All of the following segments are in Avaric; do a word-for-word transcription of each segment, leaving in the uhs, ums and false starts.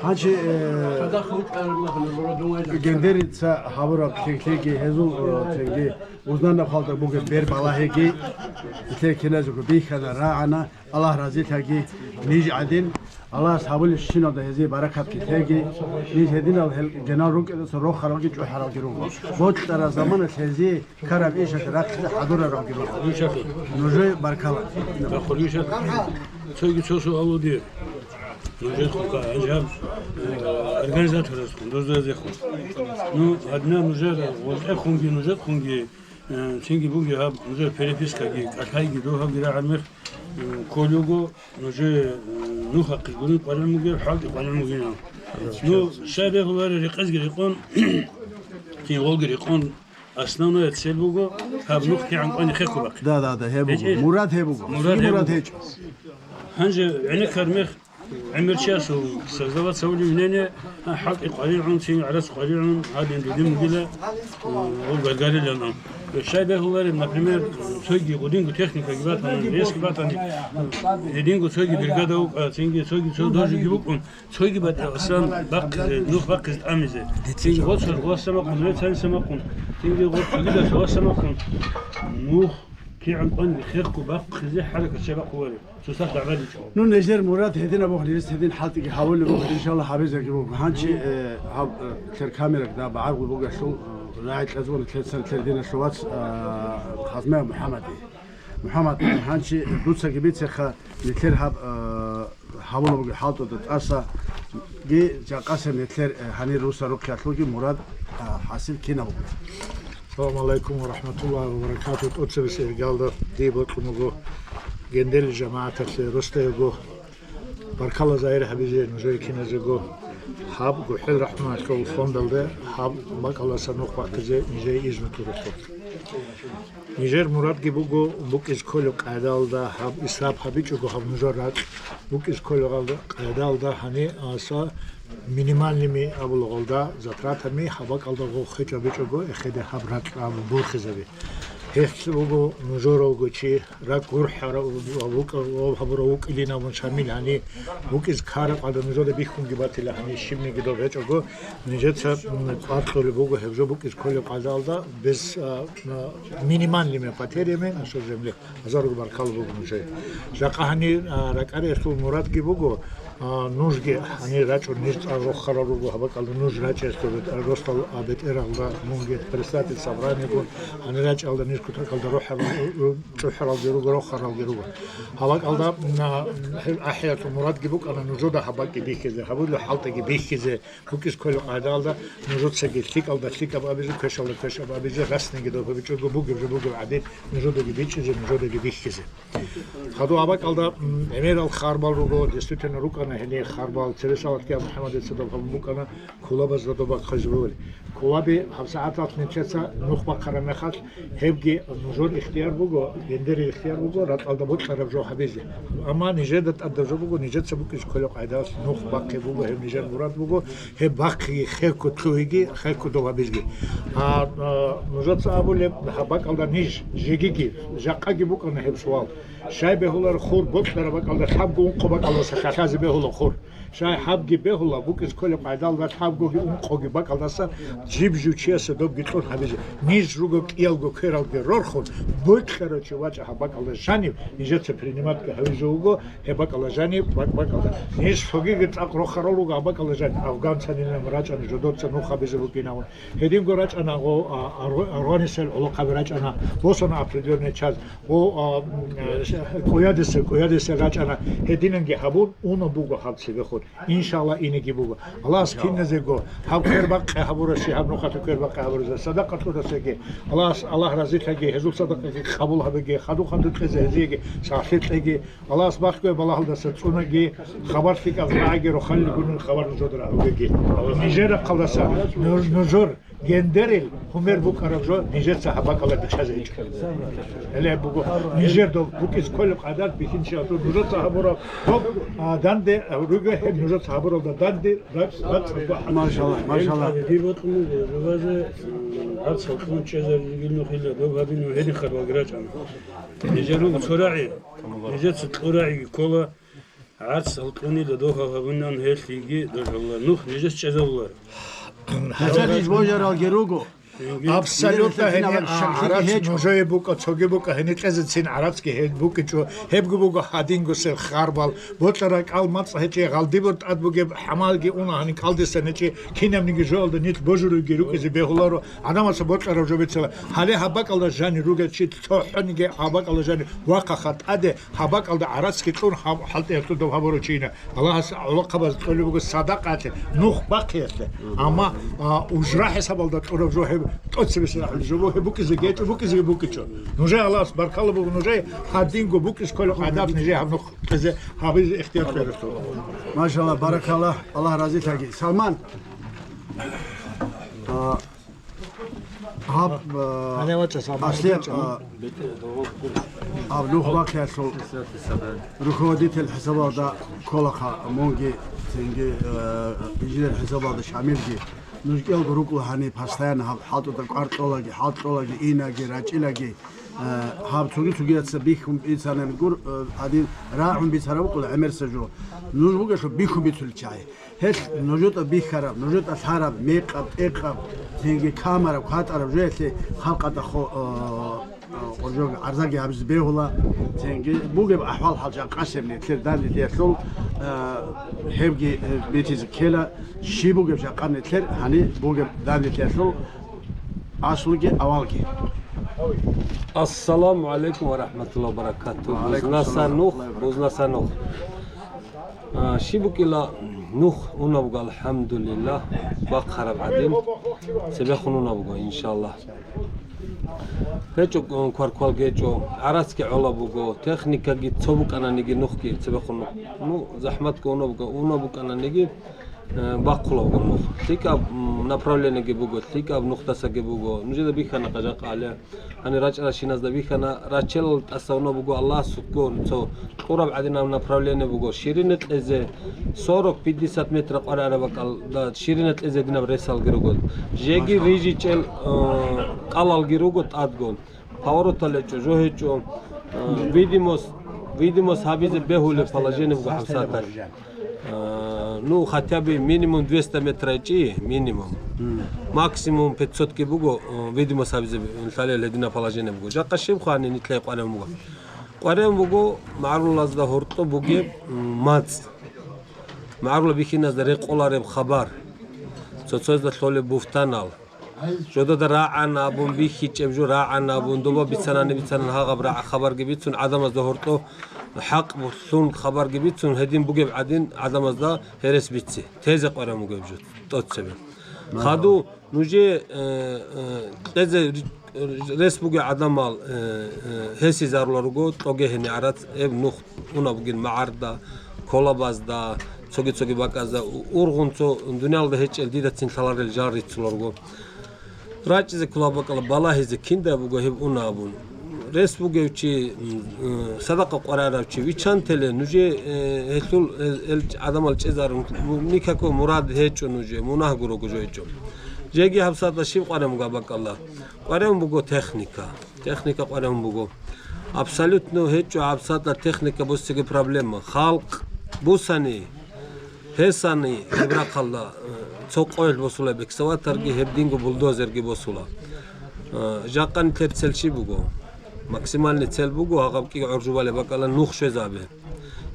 Гьанчи, э, гендерица гьабураб лъеглъеги гьезул, э, цинги узнана халда бугеб бер балагьеги, лъег киназего бихьана, рагӀана, Аллагь разилъаги, ниж гӀадин, Аллагьас гьабулебщиналда гьезие баракатги лъеги, ниж гьединал гьел генал рукӀинаса рохаралги чӀухӀаралги руго. Бокьараб заманалъ гьезие ккараб ишалъ рахъизе хӀадураралги руго. Нужее баркала. Цоги цо суал дир. Нужехъун ка, гьанже гьаб, э, организаторасхун, доздаздехун. Ну, гьадинаб нужер гъоркьехунги, нужехъунги, э, цинги буги гьаб, нужер перепискаги, кӀалъайги, дов гьабги рагӀармех, э, кколего, нужер, э, нухахъе гурин къваригӀун бугеб, хӀалтӀи къваригӀун бугинал. Ну, щай бегьулари рекъезги рекъон, цин гъолги рекъон, основная цель буго, гьаб нух кигӀан къвани хехго бахъи. Да, да, да, гьеб буго. ГьечӀищ? Мурад гьеб буго. Мурад гьеб буго. Гьанже гӀенеккар мех, гӀемерчиясул создаваться гьавулев мнение, а, хӀалтӀи къваригӀун, цин гӀарац къваригӀун, гьадин дудин бугила, м, гъов гаргарилан. Щай бегьулареб, например, цойги гъудинго техникаги батани, лески батани, гьединго цойги бригада вукӀа, цинги цойги цо дожиги вукӀун, цойги батӀа Аллагьас бахъизе, нух бахъизе тӀамизе. Цинги гъоцар гъоса макъун, вецаниса макъун, цинги гъоцар гъоса макъун. Нух кигӀан къванги хехго бахъизе хӀаракат чебахъулари. Цоцалъ дагӀбадичӀо. Ну, нижер мурад гьедин абухъ, нижес гьедин хӀалтӀиги гьавулеб буго, иншаллагь, гьабизеги буго. Гьанчи, э, гьаб, э, лъер камераг да багӀаргу бугелъул, э, рагӀи кьезвуна лъецан лъер диналъул вац, э, Хазмаев МухӀаммади. МухӀаммад, гьанчи дуцаги бицеха, нилъер гьаб, э, гьабула бугеб хӀалтӀуда тӀасаги жакъасеб нилъер, э, гьанир руса рухъялъулги мурад, э, хӀасил кинаб буго. Салам алейкум ва рахматуллахи ва баракату. ТӀоцебесеб иргалда дие бокьун буго гендели жамагӀаталъе росдаего баркала загьир гьабизе нужее киназего. Гьаб ГухӀел рахӀматалъул фондалда гьаб бакӀалдаса нух бахъизе нижее изну кьуралъур. Нижер мурадги буго букӀиз кколеб къайдалда, гьаб исраф гьабичӀого гьаб нужер ракь, букӀиз кколеб къайдалда гьаниб, а, са минимальными абулагалда затратами гьаб бакӀалда гъов хечӀ гьабичӀого эхеде гьаб ракь абу борхизаби. Гьелъ буго нужералго чи ракӀ гурхӀарав вукӀа-, гьабурав вукӀилин абун Шамил гьаниб букӀиз ккараб къайда нужеда бихьунги батила гьаниб щибниги доб гьечӀого, нижеца, м, кӀвар кьолеб буго гьеб жо букӀиз кколеб къайдалда без, а, а, минимальными потерями насчёт земли. Гьазарго баркала буго нужее. Жакъа гьанир, а, ракӀариялъул мурадги буго, а, нужги гьанир рачӀун, ниж цӀар рохарал руго гьаб бакӀалда, нуж рачӀиялъул бетӀер-, росдал, а, бетӀералда мунги председатель собраниего, гьанир рачӀиялда ниж кутакалда рохарал, чӀухӀаралги руго, рохаралги руго. Гьаб бакӀалда, м, а, гьел ахӀиялъул мурадги букӀана нужода гьаб бакӀги бихьизе, гьабулеб хӀалтӀиги бихьизе, букӀиз кколеб къайдалда нужецаги лъикӀалда лъикӀаб абизе, квешалда квешаб абизе, расниги доб гьабичӀого бугеб жо бугеб гӀадин, нужедаги бичӀчӀизе, нужедаги бихьизе. Хадуб гьаб бакӀалда, м, гӀемерал харбал руго, действительно рукӀана гьенир харбал, цересалатги МухӀаммадица доб гьабун букӀана, кулабазда доб бахъизе бугебали. Кулаби гьаб сагӀаталъ нилъеца нух бахъараб мехалъ, гьебги нужер ихтияр буго, гендерил ихтияр буго, ракьалда бокьараб жо гьабизе. Амма нижеда тӀадаб жо буго, нижеца букӀиз кколеб къайдалъ нух бахъи буго, гьеб нижер мурад буго, гьеб бахъиги хехго лъугьиги, хехго доб гьабизги. А, а, нужеца абулеб, гьаб бакӀалда ниж, жегиги, жакъаги букӀана гьеб суал. Щай бегьулар хур бокьараб бакӀалда, лъабго ункъо бакӀалдаса лъалъазе бегьула хур. Щай гьабги бегьула, букӀиз кколеб къайдалда лъабгоги ункъоги бакӀалдаса жиб-жив чиясе добги кьун гьабизе. Ниж руго кӀиялго квералги рорхун, бокьарав чи вачӀа гьаб бакӀалда жанив, нижеца приниматги гьавизе вуго, гьеб бакӀалда жанив, бакӀ-бакӀалда. Ниж цогиги цӀакъ рохарал руго гьаб бакӀалда жанив, афганцанилан рачӀана жодоца нух гьабизе букӀинавун. Гьединго рачӀана гъо, а, аргъ-, аргъванисел гӀолохъаби рачӀана, босана определённый час, гъо, а, м, а, кӀуядисел, кӀуядисел рачӀана. Гьединанги гьабун, уна буго гьаб цебехун. Иншалла, инеги буго. Аллагьас киназего гьаб квер бакъи гьабурасщи, гьаб нухалъ квер бакъи гьабурасда, садакъа кьурасеги. Аллагьас, Аллагь разилъаги, гьезул садакъаги къабул гьабеги, хадур-хадур кьезе гьезиеги сахлъи кьеги. Аллагьас бахкуе балагьалдаса цӀунаги, хабар лъикӀаб рагӀаги рохалил гунел хабар нужеда рагӀугеги. Нижер рахъалдаса нуж-, нужер гендерил гьумер букӀараб жо нижеца гьаб бакӀалда бичӀчӀазе гьечӀо. Гьеле буго нижер доб букӀиз кколеб къайдалъ бихьинчиясул нужеца гьабураб доб, а, данде руго гьеб нужеца гьабуралда данде ра-, рацӀцӀадго хӀакъ. Машалла, машалла. Дир бокьун буго, жубазе, м, гьаб салкъун чӀезарилги нухила доб гьабин гьенихъа балги рачӀана. Нижер руго цо рагӀи, нижеца кьурагӀиги ккола. ГӀарц алкьунила дохал гьабунан гьелъиги дожалла. Нух нижес чӀезавулар. ГьатӀа ниж божаралги руго. Абсолютно гьенир гӀарц нужее букӀа, цоги букӀа, гьенир кьезецин гӀарцги гьел букӀичӀо, гьебго буго гьадингосел харбал, бокьараб кӀал мацӀ гьечӀи, гъалдибур тӀад бугеб хӀамалги уна гьанин кӀалдисан гьечӀи, кинабниги жоялда нилъ божулевги рукӀизе бегьуларо, гӀадамаца бокьараб жо бицала. Гьале гьаб бакӀалда жанир ругел чи цохӀониги гьаб бакӀалда жанир вахъаха тӀаде, гьаб бакӀалда гӀарацги кьун гьаб хӀалтӀиялъул доб гьабурав чина. Аллагьас гӀолохъабаз кьолеб буго садакъаялъе, нух бахъиялъе. Амма, а, ужра хӀисабалда кьураб жо гьеб тӀоцебесеб рахӀулеб жо буго, гьеб букӀизе гьечӀо, букӀизеги букӀичӀо. Нужее Аллагьас баркала буго, нужее гьадинго букӀиз кколеб гӀадаб, нижее гьаб нух кьезе гьабизе ихтияр кьурасул. Машалла, баракалла, Аллагь разилъаги. Салман, а, Гьаб, а, Гьанивача саб аслияб, гьаб а, гьаб нух бахъиялъул руководитель хӀисабалда кколаха мунги, цинги, а, инженер хӀисабалда Шамилги. Нуж кӀелго рукӀла гьани постоянно гьаб хӀалтӀуда кӀвар кьолаги, хӀалтӀ кьолаги, инаги, рачӀилаги. А, гьаб цоги-цогияца бихьун бицанаб гур, а, гьадин рагӀун бицараб букӀула гӀемерса жо. Нуж бугелъул бихьун бицулел чагӀи. Гьелъ нужутӀа бихьараб, нужутӀа лъараб, мекъаб, тӀекъаб, цинги камараб, кватӀараб жоялъе халкъалда хо-, о, о, жо-, гӀарзаги гьабизе бегьула, цинги бугеб ахӀвал-хӀал жакъасеб нилъер данделъиялъул, э, гьебги, э, битизе ккела, щиб бугеб жакъа нилъер, гьани бугеб данделъиялъул аслуги авалги. Ассаламу гӀалайкум ва рахӀматуллагьи ва баракатугьу. Ва гӀалайкум Бузнаса салам. Нух, бузнаса нух. А, щиб букӀила нух унабго, алхӀамдулиллагь, бахъараб гӀадин, цебехун унабго, иншаллагь. ГьечӀо, кварквал гьечӀо, гӀарацги гӀолаб буго, техникаги цо букӀананиги нухги цебехун нух. Ну, захӀматго унабго, унаб букӀананиги, э, бахъулабго нух. ЛъикӀаб, м, направлениеги буго, лъикӀаб нухдасаги буго. Нужеда бихьана къажакъале. Гьанир рачӀаращиназда бихьана, рачелал тӀаса унаб буго Аллагьасуккун, цо кьураб гӀадинаб направление буго. Ширина кьезе сорок-пятьдесят метра къваригӀараб бакӀалда ширина кьезе гьединаб ресалги руго. Жеги рижичӀел, э, кӀалалги руго тӀадгун. Поворотал гьечӀо, жо гьечӀо, э, видимость, видимость гьабизе бегьулеб положение буго гьабсагӀаталъ. А, ну, хотя бы минимум двести метр гьечӀи, минимум. Максимум пятьсот ки буго, а, видимость гьабизе лъалел гьединаб положение буго. Жакъа щиб хъвани нилъее къваригӀун буго. КъваригӀун буго магӀарулазда гьоркьоб бугеб, м, мацӀ. МагӀарулаб бихьиназда рекъолареб хабар. Цо-цоязда лъолеб бугьтанал. Жодада рагӀан абун бихьичӀеб жо, рагӀан абун, доба бицанани бицанан гьагъаб рагӀ-, хабарги бицун, гӀадамазда гьоркьо хӀакъ лъун хабарги бицун, гьедин бугеб гӀадин гӀадамазда гьерес бици. Тезе къваран бугеб жо тӀоцебе. Хадув нужее, э, э, кьезе ри-, рес бугеб гӀадамал, э, э, гьесизаруларуго, кьоге гьениб гӀарац, гьеб нух унаб бугин магӀарда, кколабазда, цоги-цоги бакӀазда, у-, ургъун цо дуниялда гьечӀел дидацин лъаларел жал риццуларго. РачӀизе ккола бакӀала балагьизе киндай буго гьеб уна абун. Рес бугев чи, м, м, садакъа къварарав чи, виччан теле, нужее, э, гьелъул, э, эл гӀадамал чӀезарун, никакой мурад гьечӀо нужее, мунагь гурого жо гьечӀо. Жеги гьабсагӀатда щиб къваран буго бакӀала? Къваран буго техника. Техника къваран буго. Абсолютно гьечӀо гьабсагӀатда техника босиги проблема. Халкъ бусани, гьесани гьеб рахъалда, э, цо къоялъ босула экскаваторги, гьеб динго бульдозерги босула. Э, жакъа нилъер цел щиб буго? Максимальный цел буго, гьагъаб кӀиго гӀуржубалеб бакӀала нух щвезабе.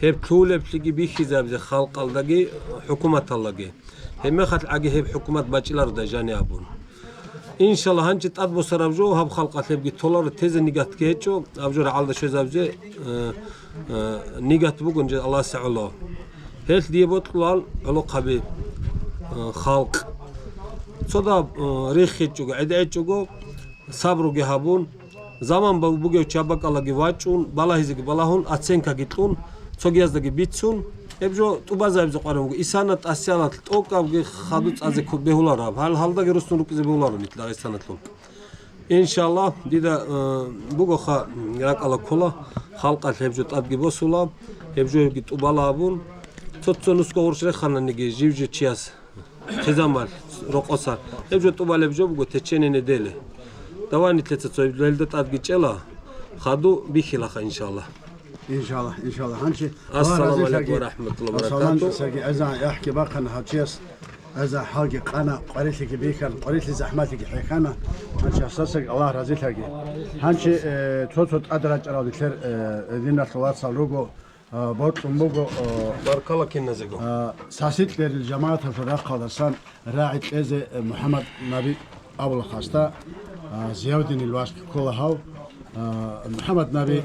Гьеб лъулеблъиги бихьизабизе халкъалдаги, хӀукуматалдаги. Гьебмехалъ гӀаги гьеб хӀукумат бачӀилародай жаниб абун. Иншалла, гьанже тӀадбосараб жо гьаб халкъалъ гьебги толаро, тезе нигатги гьечӀо, аб жо рагӀалда щвезабизе, э, э, нигат бугун же Аллагьасе гӀоло. Гьелъ дие бокьулал гӀолохъаби, э, халкъ. Цодаб, э, риххичӀого, гӀедегӀечӀого, сабруги гьабун, заман бу-, бугев чи гьаб бакӀалаги вачӀун, балагьизеги балагьун, оценкаги кьун, цогияздаги бицун, гьеб жо тӀубазабизе къваран буго. Исана тӀасиялалъ тӀокӀабги хаду цӀазе кку-, бегьулараб. Гьал-, гьалдаги руссун рукӀизе бегьуларо нилъ Дагъистаналъул. Иншаллагь, дида, э, бугоха, м, ракӀала ккола, халкъалъ гьеб жо тӀадги босула, гьеб жоги тӀубала абун. Цо-цо нусго гъурш рехананиги, жив-жив чияс хъизамал рокъосар. Гьеб жо тӀубалеб жо буго течение недели. Давай нилъеца цо гьелда тӀадги чӀела, хаду бихьилаха, иншаллагь. Иншалла, иншалла. Гьанчи Аллагь Ассаламу разилъаги. Алейкум ва рахматуллахи ва баракатугь. Саламалъисаги гӀеза яхӀги бахъана гьав чияс, гӀеза хӀалги къана, къварилъиги бихьана, къварилъи захӀмалъиги хӀехьана. Гьанчи гьасдасаги Аллагь разилъаги. Гьанчи, э, цо-цо тӀад рачӀарал нилъер, э, диналъул вацал руго, э, бокьун буго, э, Баркала киназего. э, сасикьерил жамагӀаталъул рахъалдасан рагӀи кьезе, э, МухӀаммад Наби абула хасда, э, Зиявдинил васкӀ ккола гьав. Э, МухӀаммад Наби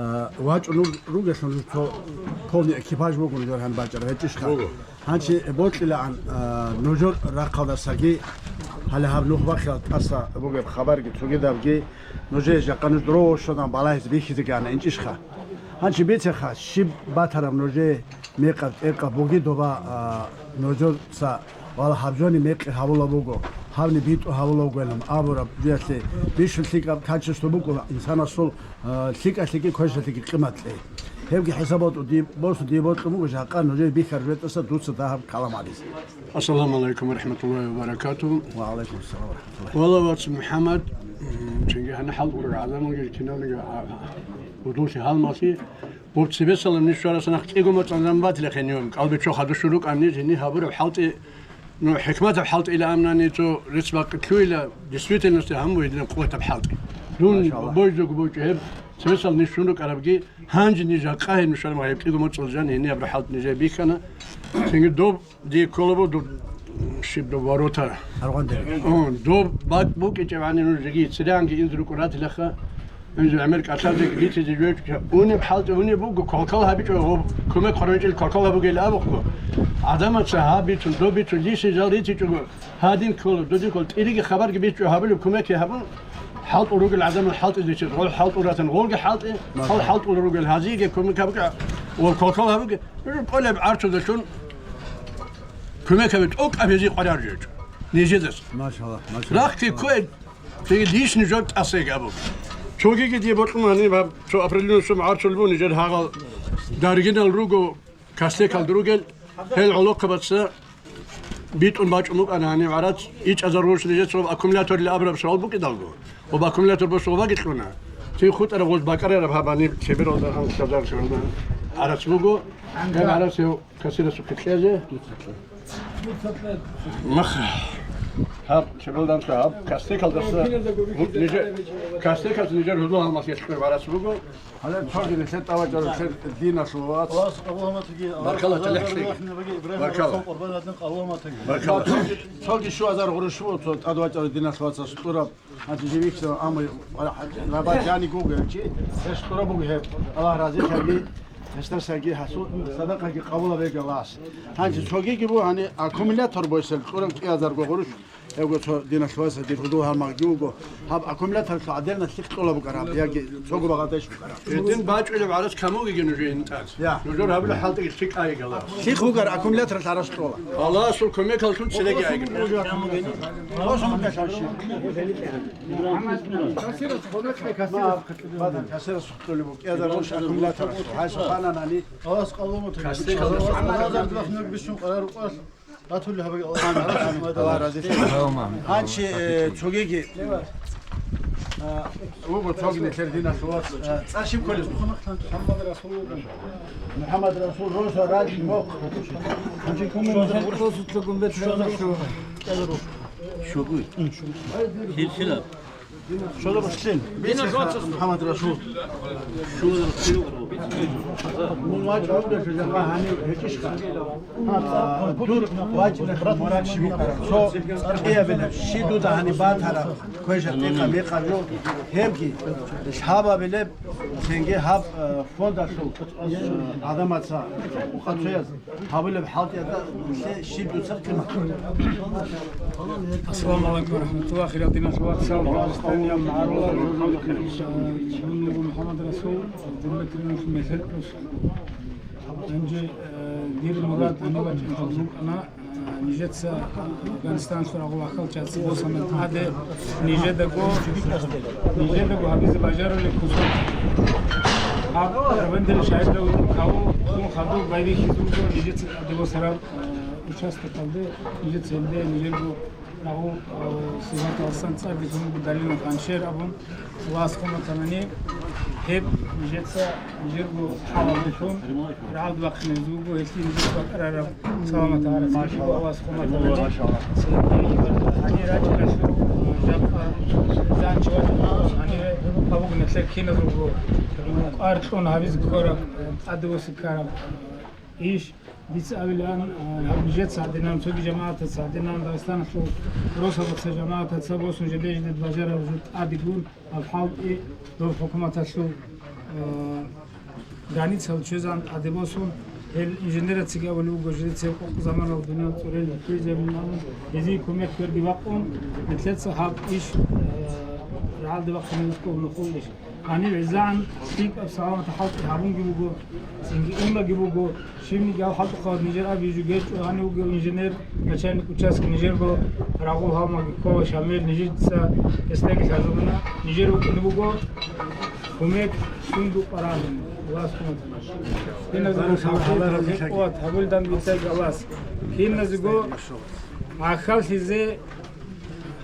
А, вачӀун руг-, ругелъул цо полный экипаж вуго нужер гьаниб бачӀараб гьечӀищха? Вуго. Гьанчи бокьилаан, а, нужер рахъалдасаги, гьале гьаб нухбахъал тӀаса бугеб хабарги цогидабги, нужее жакъа нуж дровощодан балагьизе бихьизеги ана инчӀищха? Гьанчи бицеха, щиб батараб нужее мекъаб-тӀекъаб буги доба, а, нужерца, вала, гьаб жони мекъи гьавула буго, гьавни битӀу гьавула бугоилан абураб жоялъе бищун лъикӀаб качество букӀула инсанасул, а, лъикӀалъиги квешалъиги къимат кьей. Гьебги хӀисабалда дие босун, дие бокьун буго жакъа нужее бихьараб жо тӀаса дуца дагьаб калам гьабизе. Ассаламу алейкум ва рахматуллахи ва баракатугь. Ва алейкум ассалам ва рахматуллахи. Вала вац МухӀаммад, м, цинги гьанна хӀалтӀулел гӀадамалги киналниги, а, гьудуллъи гьалмагълъи, Гъуб цебесалан ниж щварасан ахъ кӀиго моцӀан заман батила хенион, кӀалбиччо хадур щун рукӀан ниж гьенир гьабураб хӀалтӀи, ну, хӀикматаб хӀалтӀила амнани цо рецц бакъи лъугьила, действительности гьанбу гьединаб къуватаб хӀалтӀи. Дун Машалла. Бойзего бучӀи гьеб, цебесал ниж щун рукӀарабги, гьанже ниж жакъа гьеб нушарма гьеб кӀиго моцӀал жан гьениб гьабураб хӀалтӀи нижее бихьана. Цинги доб Дие ккола буго щиб доб ворота. Аргъван дерги. О, доб бакӀ букӀичӀебани нуж жеги церанги инзе рукӀун ратилаха. Инзе гӀемер кӀалъазе ритизе жойчӀа. Унеб хӀалтӀи унеб буго, квалквал гьабичӀо, гъоб кумек хъварабичӀел квалквал гьабугел абухъго. ГӀадамаца гьаб бицун, доб бицун, лиси жал ритичӀого, гьадин ккола, додин ккола, тӀириги хабарги бичӀчӀо гьабулеб кумекги гьабун, хӀалтӀул ругел гӀадамал хӀалтӀизечи, гъол хӀалтӀул ратан, гъолги хӀалтӀи, гьал хӀалтӀул ругел гьазиеги кумек гьабуге, ва квалквал гьабуге. Нуж кӀолеб гӀарцудалъун кумек гьабе, тӀокӀаб гьезие къваригӀараб жо гьечӀо нижедаса. Машалла, машалла. Рахъги ккве, цинги лишний жо тӀасаги абу. Цогиги дие бокьун гьаниб гьаб, цо определённый сумма гӀарцулеб буго нижер гьагъал даргинал руго, кастекалда ругел, гьел гӀолохъабаца битӀун бачӀун букӀана гьаниб гӀарац, ичӀазар гъурущ нижеца ва аккумуляторил абураб суал букӀидалго, ва аккумулятор босугъабаги кьуна. Цин хутӀараб гъоз бакӀарараб гьаб гьаниб чебералда гьанкьазар гӀарац буго. Гьеб гӀарац гьев кассирасухъе кьезе. Мах, гьаб чебералда гьаб кастекалдаса, гьут ниже-, кастекалда нижер гьудул гьалмагълъи кьураб гӀарац буго. Гьале цоги нилъер тӀавачӀарав нилъер диналъул вац. Баркала, талихӀлъи. Баркала. Баркала. Цоги щуазар гъурущ буго цо тӀадвачӀарав диналъул вацас кьураб. Гьанже живихьа, амма раба жани гугев чи, гьес кьураб буго гьеб. Аллагь разилъаги, гьесдасаги гьасул садакъаги къабулаб бегала ас. Гьанже цогиги буго гьани аккумулятор бойсел кьураб кӀиазарго гъурущ. Гьевго цо диналъул вацас дир гьудул гьалмагъги вуго. Гьаб аккумуляторлъул гӀадинаб лъикӀ кьола букӀараб, яги цого багъадеш букӀараб. Гьедин бачӀунеб гӀарац камугеги нужее интӀаз. Я. Нужер гьабулеб хӀалтӀиги лъикӀайигала. ЛъикӀ вугар аккумуляторлъ гӀарац кьола. Аллагьасул кумекаллъун цереги айги. Касирас хутӀулеб буго, кӀиазарго аккумуляторас. Гьай сухананани. Аллагьас къалумат. Касирас. Аллагьас бихьнур бищун къарар рукъалъ. Батулли гьабиги Аллагь. Амин, амин. Аллагь разилъи. Гьанчи, э, цогиги, э, вуго цоги нилъер диналъул вац, э, цӀар щиб кколеб? МухӀаммад Расул, Роша, Раджи, Мохъ. Гьанчи кумек. Шугуй. Силсила. Шолаб Аслин. МухӀаммад Расул. Мун вачӀун вугев жаба гьанив гьечӀищха? А, дур вачӀунеб брат врач вукӀарав. Цо цӀар кӀиабилеб, щиб дуда гьаниб батараб, квешаб тӀикъа-микъаб жо, гьебги лъабабилеб, цинги гьаб, э, фондалъул, э, гӀадамаца, ухъа цояз. Гьабулеб хӀалтӀиялда нилъее щиб дуца къимат. Ассаламу гӀалайкум ва рахӀматуллагь, хириял диналъул вацал, Дагъистанияб магӀарулал, мун вуго МухӀаммад Расул, гьурметаб мехалъ. Гьанже, э, дир мурад гьаниб бачӀунеб букӀана, э, нижеца Афганистаналъул агъулахъал чаца босана тӀаде, нижедаго, нижедаго гьабизе бажарулеб кусок. Гьаб, гьаб, гьаб, шагьидлъун хадуб байбихьизе буго нижеца тӀаде босараб, э, участокалде, нижеца гьелде, нижерго Нагъу, э, сигьаталсан цӀарги тунги далилан ханшер абун, Аллагьас хъуматанани, гьеб нижеца нижерго хӀалаллъун рагӀалде бахъине буго, гьелъие нижеца бакӀарараб саламат гьарацин буго. Аллагьас хъуматанани. Цинги гьанир рачӀаралъур, э, жакъа занчи вачӀун, гьаниве абугнатла киназулго кӀвар кьун гьабизе ккараб, тӀаде босе ккараб, э, иш. Дица абилан, а, гьаб нижеца гьадинан, цоги жамагӀатаца гьадинан, Дагъистаналъул росабаца жамагӀатаца босун жеде-жидед бажараб жо тӀадегун, гьаб хӀалтӀи доб хӀукуматалъул, а, границал чезан тӀаде босун, гьел инженерацаги абулеб буго, жидецаги къокъ заманал дуниял цӀурел лъугьизе абилан, гьезие кумек кверги бакъун, нилъеца гьаб иш, а, рагӀалде бахъине вукӀун нухул иш. Гьанив гӀезегӀан лъикӀаб саламат хӀалтӀи гьабунги буго, цинги унги буго, щибниги гьал хӀалтӀухъа нижер абизе гьечӀо, гьанив вугев инженер, начальник участка нижерго рагъул гьалмагӀги ккола, Шамил, нижеца гьесдаги лъазабуна, нижер вукӀине буго кумек сундукъ рагӀун, Аллагьас хъуматана. Гьеназул гьабулдан бицайги Аллагьас. Киназего гӀахьаллъизе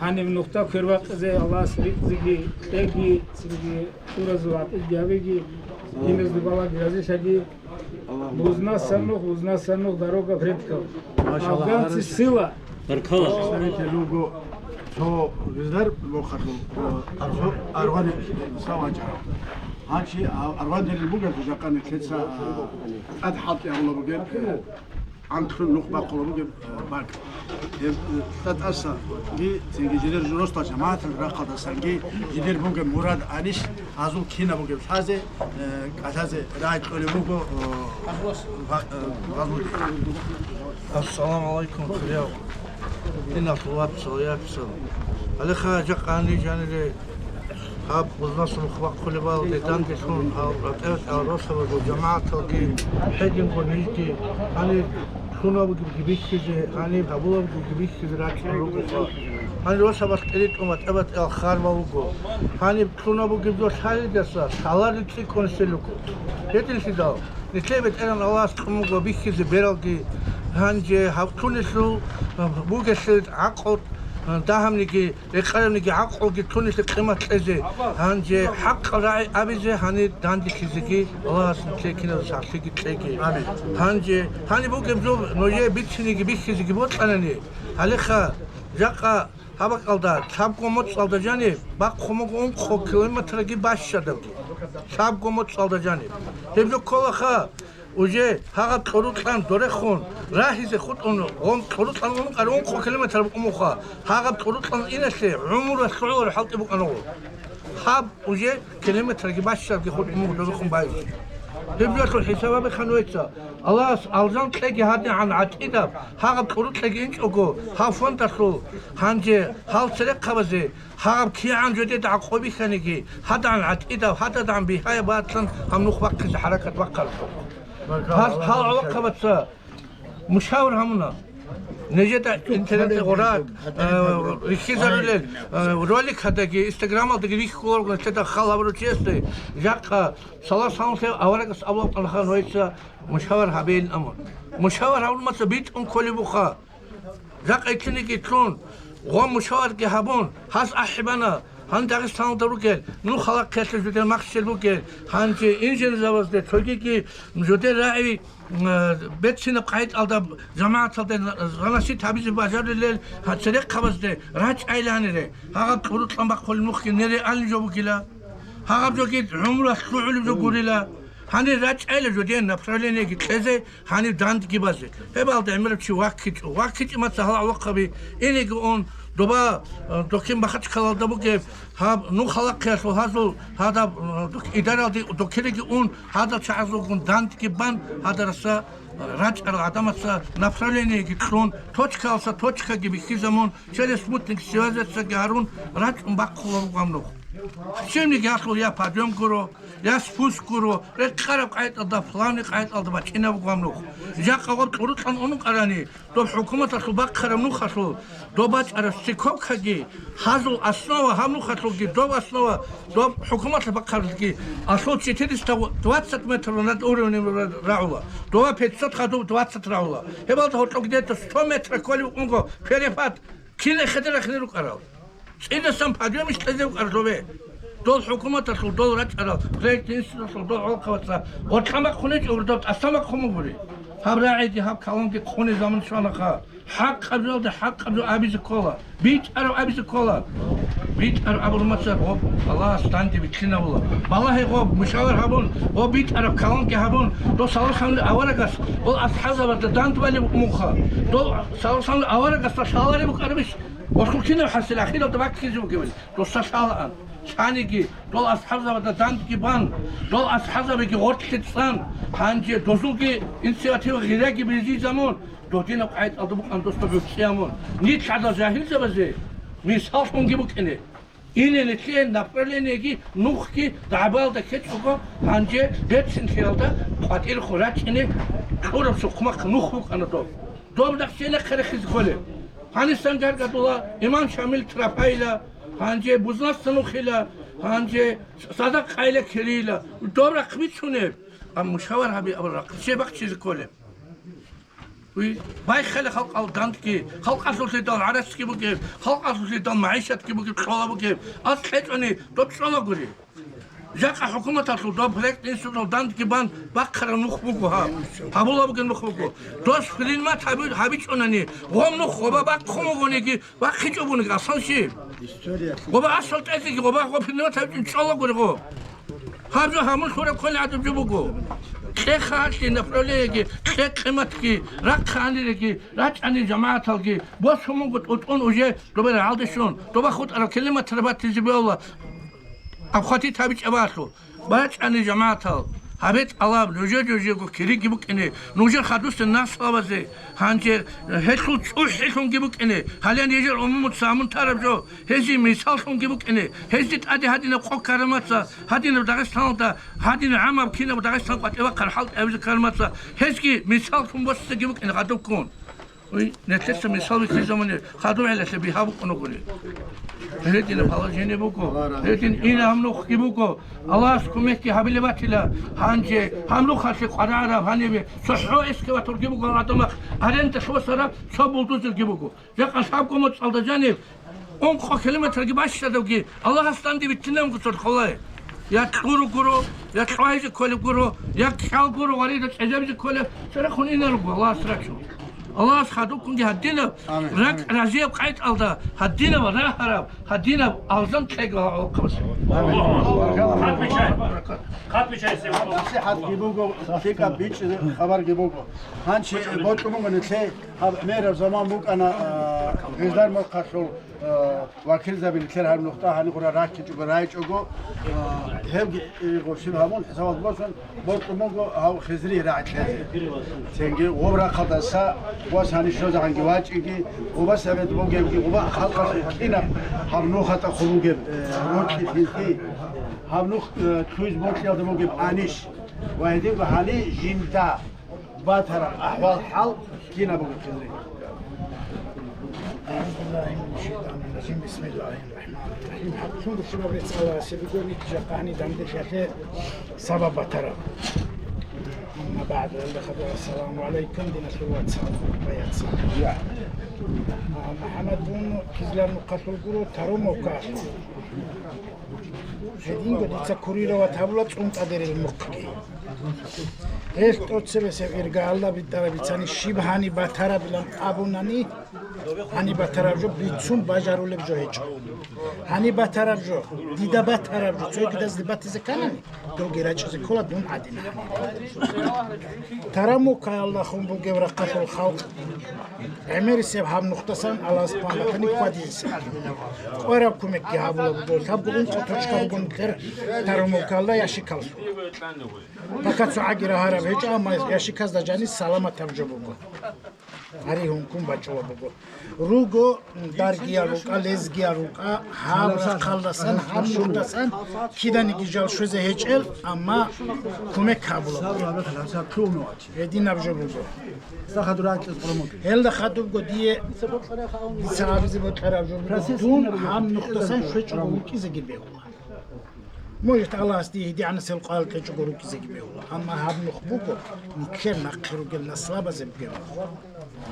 гьаниб нухда квербакъизе Аллагьас ризкъиги кьеги, цинги Уразул гӀатӀилги гьабиги, киназул балагьги разилъаги. Аллагьумма. Бузнасан нух, бузнасан нух, дорога предков. Машаллагь, афганцы, хорошо. Сила. Баркала. Представитель руго цо гъизлар мухъалъул, э, аргъу-, аргъвани савачара. Гьанчи а-, аргъван дерил бугел жакъани лъеца, а, тӀад хӀалтӀи гьавула бугеб. Анкьлъун нух бахъула бугеб, э, бакӀ. Гьеб, э, тӀатӀасаги, цинги жидер журосда жамагӀатал рахъалдасанги жидер бугеб мурад анищ гьазул кинаб бугеб лъазе, э, кӀалъазе рагӀи кьолеб буго, э, ва-, э, вазлуги. Ассаламу гӀалайкум, хириял диналъул вацал, яцал. Гьале хъа жакъа гьаниб жанире Гьаб, бузнасан нух бахъулеб балде данделъун, гьал ратӀа-ратӀа росабазул жамагӀаталги, гьединго нижги, гьаниб лъуна бугебги бихьизе, гьаниб гьабула бугебги бихьизе рачӀун ругоха. Гьаниб росабалъ кьеритӀун батӀа-батӀиял харбал руго. Гьаниб лъуна бугеб жо лъалидаса лъаларел цӀикӀкӀунесел руго. Гьединлъидал, нилъее БетӀергьан Аллагьас кьун буго бихьизе бералги, гьанже гьаб лъунелъул бугелъул гӀакъур, дагьабниги, рекъарабниги гӀакълуги лъунелъе къимат кьезе, гьанже хӀакъал рагӀи абизе гьанир данделъизеги Аллагьас нилъее киназда сахлъиги кьеги. Амин. Гьанже гьаниб бугеб жо нужее бициниги бихьизеги бокьанани, гьалеха, жакъа гьаб бакӀалда лъабго моцӀалда жаниб бахъун буго ункъо километрги бащадабги. Лъабго моцӀалда жаниб. Гьеб жо кколаха, Уже гьагъаб кьурукьан дорехун рагьизе хутӀун, гъом кьурукьан ункъараб ункъо километр букӀумуха, гьагъаб кьурукьан иналъе гӀумру лъугӀулареб хӀалтӀи букӀана гъо. Гьаб уже километрги бащалги хутӀун буго дорехун байбихьи. Гьеб жоялъул хӀисаб гьабе хануеца. Аллагьас алжан кьеги гьадигӀан гӀатӀидаб гьагъаб кьурукьеги инчӀого гьав фондалъул, гьанже гьал церехъабазе Гьаб кигӀан жодеда гӀакъуби хьаниги, гьадагӀан гӀатӀидал, гьададагӀан бигьаяб батлан гьаб нух бахъизе хӀаракат бахъараб. Гьал, гьал гӀолохъабаца мушавир гьамуна. Нижеда интернетде гъорат, э, рихьизарулел, э, ролик гьадаги, инстаграмалдаги рихьуларгун, лъеда хал гьабурав чиясде, жакъа, салам-салам лъев аварагас абулаб кьанаха, нужеца мушавир гьабейин амун. Мушавир гьабун мацӀа битӀун кколеб буха. Жакъа итиниги лъун, гъом мушаварги гьабун, гьаз ахӀи бана, гьаниб Дагъистаналда ругел, нух халахъиялъе жудер махщел бугел, гьанже инженерзабазде цогиги жудер рагӀи, м, бецинаб къагӀидалда жамагӀаталде занасит гьабизе бажарулел гьа церехъабазде рачӀайиланире, гьагъаб кьурукьан бахъулеб нухги нереальный жо бугила, гьагъаб жоги гӀумруялъ лъугӀулеб жо гурила, гьанир рачӀайила жодие направлениеги кьезе, гьанив дандги базе. Гьеб алда гӀемерав чи ваккичӀо. ВаккичӀеб мацӀа гьал гӀолохъаби инеги ун, доба, э, дохин Махачкалалда бугеб, гьаб нух халахъиялъул гьазул, гьадаб, э, док-, идаралде докереги ун, гьадал чагӀазулгун дандги бан, гьадараса, э, рачӀарал гӀадамаца направлениеги кьун, точкаялса точкаги бихьизамун, через спутник связяцаги гьарун, рачӀун бахъула ругам нух. Щибниги гьалъул я подъём гуро, Я спуск гуро, рекъараб къагӀидалда, плавный къагӀидалда бачӀинаб буго гьаб нух. Жакъа гъаб кьурукьан унукъарани, доб хӀукуматалъул бахъараб нухалъул, доб бачӀараб стыковкаги, гьазул основа гьаб нухалъулги, доб основа, доб хӀукуматалъул бахъарабги, алъул четыреста двадцать метров над уровнем рагӀула, доба пятьсот хадуб двадцать рагӀула. Гьебалда гьоркьоб где-то сто метр кколеб букӀунго перепад. Кин эхеде рахине рукӀарал? ЦӀидасан пагьамиш кьезе рукӀарал дов? Дол хӀукуматалъул дол рачӀарал, проект институталъул дол гӀолохъабаца гъоркьа махъ хъунечӀо, гьурдаб тӀаса махъ хъун бугури. Гьаб рагӀиги, гьаб каламги хъуне заман щванаха. ХӀакъаб жоялда хӀакъаб жо абизе ккола. БитӀараб абизе ккола. БитӀараб абурмаца гъоб Аллагьас данде вилълъинавула. Балагье гъоб, мушавар гьабун, гъоб битӀараб каламги гьабун, дов саллаллагьу гӀалайгьи аварагас, дол асхӀабзабазда данде балеб муха. Дол саллаллагьу гӀалайгьи аварагасда лъалареб букӀарабищ? Гъосул кинаб хӀасил ахиралда баккизе бугебали? Досда лъалаан. Цаниги, дол асхӀабзабазда дандги бан, дол асхӀабзабиги гъоркьлъи цӀан, гьанже дозулги инициатива гъираги бижизамун, додинаб къайтӀалда букӀан досда гӀуцӀиямун. Нилъ гӀадал жагьилзабазе мисаллъунги букӀине. Ине нилъее направлениеги нухги дагӀбаялда ккечӀого, гьанже берцинлъиялда къватӀирехун рачӀине кьураб сухъмахъ нух букӀана доб. Доб нахъе нахъе рехизе кколеб. Гьанисан гаргадула имам Шамил Трафаила, гьанже Бузнаса нухила, гьанже Садакъайла кирила. Доб рахъ бицунеб. Амма мушавар гьаби абураб рахъ нилъее бахчизе кколеб. Уй, байхъала халкъал дандги, халкъалъулъидал гӀарацги бугеб, халкъалъулъидал магӀишатги бугеб, кьола бугеб, аз кьечӀони доб цӀолагури. Жакъа хӀукуматалъул доб проект институтал дандги бан бахъараб нух буго гьаб. Гьабула бугеб нух буго. Дос принимать гьаби-, гьабичӀонани, гъоб нух гъоба бахъун бугониги, бахъичӀо бугониги, аслан щиб? Гъоба асал тӀезеги, гъоба гъоб принимать гьабичӀун чӀолагури гъо. Гьаб жо гьамун лъураб кколеб гӀадаб жо буго. Кье хахлъи направлениеги, кье къиматги, рахъ гьаниреги, рачӀани жамагӀаталги, босун буго тӀутӀун уже добе рагӀалде щун, доба хутӀараб километр батизе бегьула, обхватить гьабичӀеб балъу. БачӀани жамагӀатал, гьабе тӀалаб, нужер жо-, жего кириги букӀине, нужер хадусел наслабазе, гьанже гьелъул цӀухӀелъунги букӀине, гьале нижер умумуца гьамун тараб жо, гьезие мисаллъунги букӀине, гьезде тӀаде гьадинаб къо ккараб мацӀа, гьадинаб Дагъистаналда, гьадинаб гӀамаб кинаб Дагъистан къватӀивахъараб хӀалтӀи гьабизе ккараб мацӀа, гьезги мисаллъун босизеги букӀине хадубккун. Ой, нилъеца мисал бихьизабуни хадуб гӀелалъе бигьа букӀунагури. Гьединаб положение буго, гьедин инаб нухги буго, Аллагьас кумекги гьабилеб батила, гьанже гьаб нухалъе къварараб гьанибе цохӀо экскаваторги буго, гьадамахъ арендалъ босараб цо булдозерги буго. Жакъа лъабго моцӀалда жаниб ункъо километрги бащадабги Аллагьас данде витинабго цо холай. Я кьуруг гуро, я кьвайзе кколеб гуро, я кьал гуро, варида цӀезабизе кколеб, церехун инаруго, Аллагьас рачун. Аллагьас хадубккунги гьадинаб, амин, ракӀ, амин, разияб къайтӀалда, гьадинаб рагьараб, гьадинаб алжан кьеги гьавахъабасе. Амин. Баркала. Насихатги буго, лъикӀаб бичӀчӀизе хабарги буго. Гьанчи бокьун буго нилъее, гьаб гӀемераб заман букӀана, а, Гъиждар мухъалъул, а, вакилзаби нилъер гьаб нухда гьанигъура рахчичӀого райчӀого, а, гьебги, э, гъурщиб гьабун, хӀисабалъ босун, бокьун буго гьав Хизри рагӀи кьезе. Цинги гъоб рахъалдаса вас гьанив щвезегӀанги вачӀиги, гъоба совет бугебги, гъоба халкъалъул кинаб гьаб нухалда хъубугеб, э, рокьи лъилъи. Гьаб нух, э, лъугьиз бокьиялда бугеб анищ ва гьединго гьанив жинда батараб ахӀвал-хӀал кинаб бугеб хизри. أعوذ بالله من الشيطان الرجيم. بسم الله الرحمن الرحيم. ХӀакълъун гушлаб рецц Аллагьасе буго, вит жакъа гьанив данделъиялъе сабаб батараб. أما بعد, гьелда хадур, ассаламу гӀалайкум, диналъул вацал, баяцал. А, МухӀаммад, дун Кизлар мухъалъул гуро, Таро мухъалъул. Гьединго дица курировать гьабула ЦӀунтӀадерил мухъги. Гьелъ тӀоцебесеб иргаялда битӀараб бицани, щиб гьаниб батарабилан абунани, гьаниб батараб жо бицун бажарулеб жо гьечӀо. Гьаниб батараб жо, дида батараб жо цогидазде батизе кканани, довги рачӀизе ккола дун гӀадин гьаниб. Таро мухъаялдахун бугеб рахъалъул халкъ гӀемерисеб гьаб нухдасан Аллагьас паматани хьвадизесеб. КӀвараб кумекги гьабула буго, лъабго ункъо точка ругун тер Таро мухъалда ящикаллъун. Пока цо гӀаги рагьараб гьечӀо, амма ящиказда жанис саламатаб жо буго. Гьари гьункун бачӀула буго. Руго даргиял рукӀа, лезгиял рукӀа, гьаб рахъалдасан, гьаб нухдасан киданиги жал щвезе гьечӀел, амма кумек гьабула буго. Гьединаб жо буго. Гьелда хадубго дие дица абизе бокьараб жо буго, дун гьаб нухдасан щвечӀого вукӀизеги бегьула. Может, Аллагьас дие гьедигӀанасел къварал кьечӀого рукӀизеги бегьула. Амма гьаб нух буго, нилъер нахъе ругел наслабазе бугеб нух.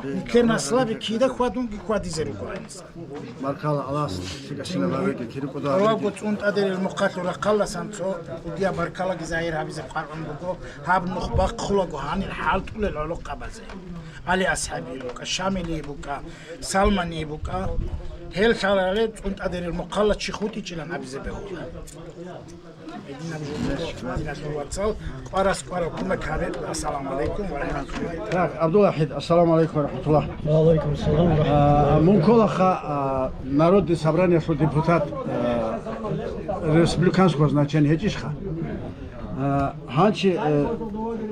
Нилъер наслаби кида хьвадунги хьвадизе руго гьаниса. Баркала Аллагьас, лъикӀаб щинаб гьабеги, кири кӀодо гьабеги. Аллагьго цӀунтӀадерил мухъалъул рахъалдасан цо кӀудияб баркалаги загьир гьабизе къваргӀун буго, гьаб нух бахъулаго гьанир хӀалтӀулел гӀолохъабазе. ГӀали асхӀабие букӀа, Шамилие букӀа, Салмание букӀа. Гьел лъаларел цӀунтӀадерил мухъалъ чи хутӀичӀилан абизе бегьула. Гьединаб жо диналъул вацал, къварас къварав кумек гьабе. Ассаламу алейкум ва рахматуллахи. Так, ГӀабдулахӀид, ассаламу алейкум ва рахматуллах. Ва алейкум салам ва рахматуллах. А, мун кколаха, а, Народный собраниялъул депутат, а, республиканского значения гьечӀищха? А, гьанчи, э,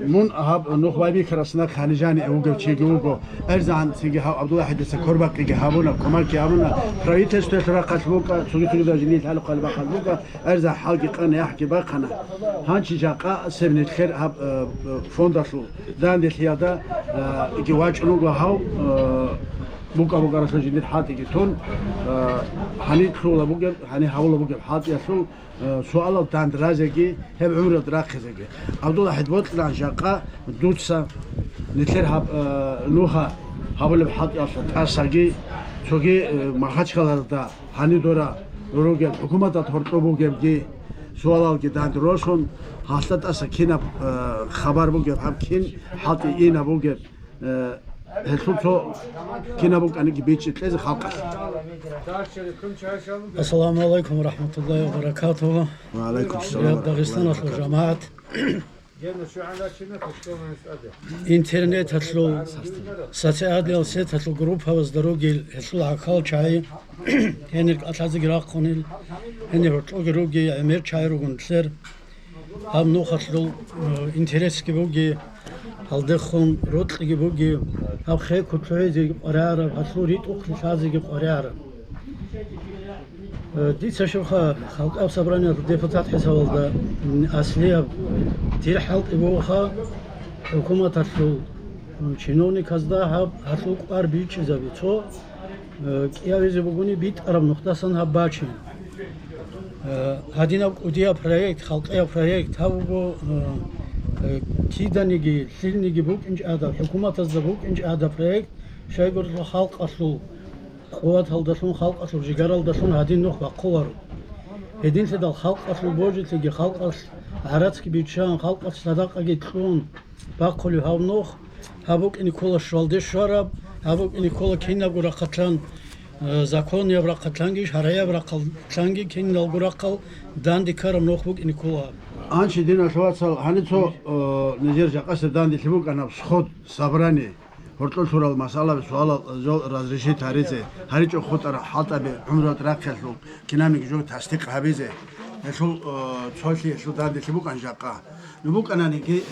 мун гьаб нух байбихьарас нахъ гьанижани вугев чиги вуго. ГӀерзагӀан цинги гьав ГӀабдулахӀидица корбакъиги гьабуна, кумекги гьабуна, правительствоялъул рахъалъ букӀа, цоги-цогидал жиндир хӀалухъали бахъал букӀа, гӀерза хӀалги къана, яхӀги бахъана. Гьанчи жакъа себ нилъер гьаб, э, фондалъул данделъиялда, э, иги вачӀун вуго гьав, э, букӀа-букӀаралъул жиндир хӀалтӀиги тун, э, гьаниб лъугьула бугеб, гьаниб гьавула бугеб хӀалтӀиялъул, э, суалал дандразеги, гьеб гӀумруялда рахъизеги. ГӀабдулахӀид, бокьилаан жакъа дуца нилъер гьаб, э, нуха гьабулеб хӀалтӀиялъа тӀасаги, цоги, э, Махачкалаялда гьаниб дора ругел хӀукуматалда гьоркьоб бугебги суалалги данде росун, гьалъа тӀаса кинаб, э, хабар бугеб, гьаб кин хӀалтӀи инаб бугеб, э, гьелъул цо кинаб букӀаниги бичӀчӀи кьезе халкъалъ. Ассаламу алейкум ва рахматуллахи ва баракатугьу. Ва алейкум салам ва рахматуллахи ва баракатугьу. Дагъистаналъул жамагӀат. Интернеталъул, социальный сеталъул группабазда ругел гьелъул гӀахьал чагӀи, гьенир кӀалъазеги рахъунел, гьенир гьоркьоги ругел гӀемер чагӀи ругун нилъер. Гьаб нухалъул, э, интересги буги, гьалдехун рокьиги буги, гьаб хекун лъугӀизеги къваригӀараб, гьалъул ритӀухълъи лъазеги къваригӀараб. Э, дица щибха, халкъаб собраниялъул депутат хӀисабалда, м, аслияб дир хӀалтӀи бугоха, хӀукуматалъул, м, чиновниказда гьаб гьалъул кӀвар бичӀчӀизаби. Цо, э, кӀиявизе бугони битӀараб нухдасан гьаб бачин. Э, гьадинаб кӀудияб проект, халкъияб проект, гьаб буго, э, э, киданиги, лъилниги букӀинчӀ гӀадаб, хӀукуматазда букӀинчӀ гӀадаб проект, щайгурелъул халкъалъул къуваталдалъун, халкъалъул жигаралдалъун гьадин нух бахъуларо. Гьединлъидал халкъалъул божилъиги, халкъалъ гӀарацги биччан, халкъалъ садакъаги кьун бахъулев гьав нух, гьаб букӀине ккола щвалде щвараб, гьаб букӀине ккола кинабго рахъалъан, э, законияб рахъалъанги, шаргӀияб рахъалъанги, киналго рахъал данде ккараб нух букӀине ккола гьаб. Анчи, диналъул вацал, гьаниб цо, э, нижер жакъасеб данделъи букӀана сход, собрание. Гьоркьор лъурал масъалаби, суалал, жо разрешить гьаризе, гьаричӀо хутӀарал хӀалтӀаби гӀумруялда рахъиялъул кинабниги жо тасдикъ гьабизе. Гьелъул, э, цолъи гьелъул данделъи букӀан жакъа. Ну букӀананиги, э,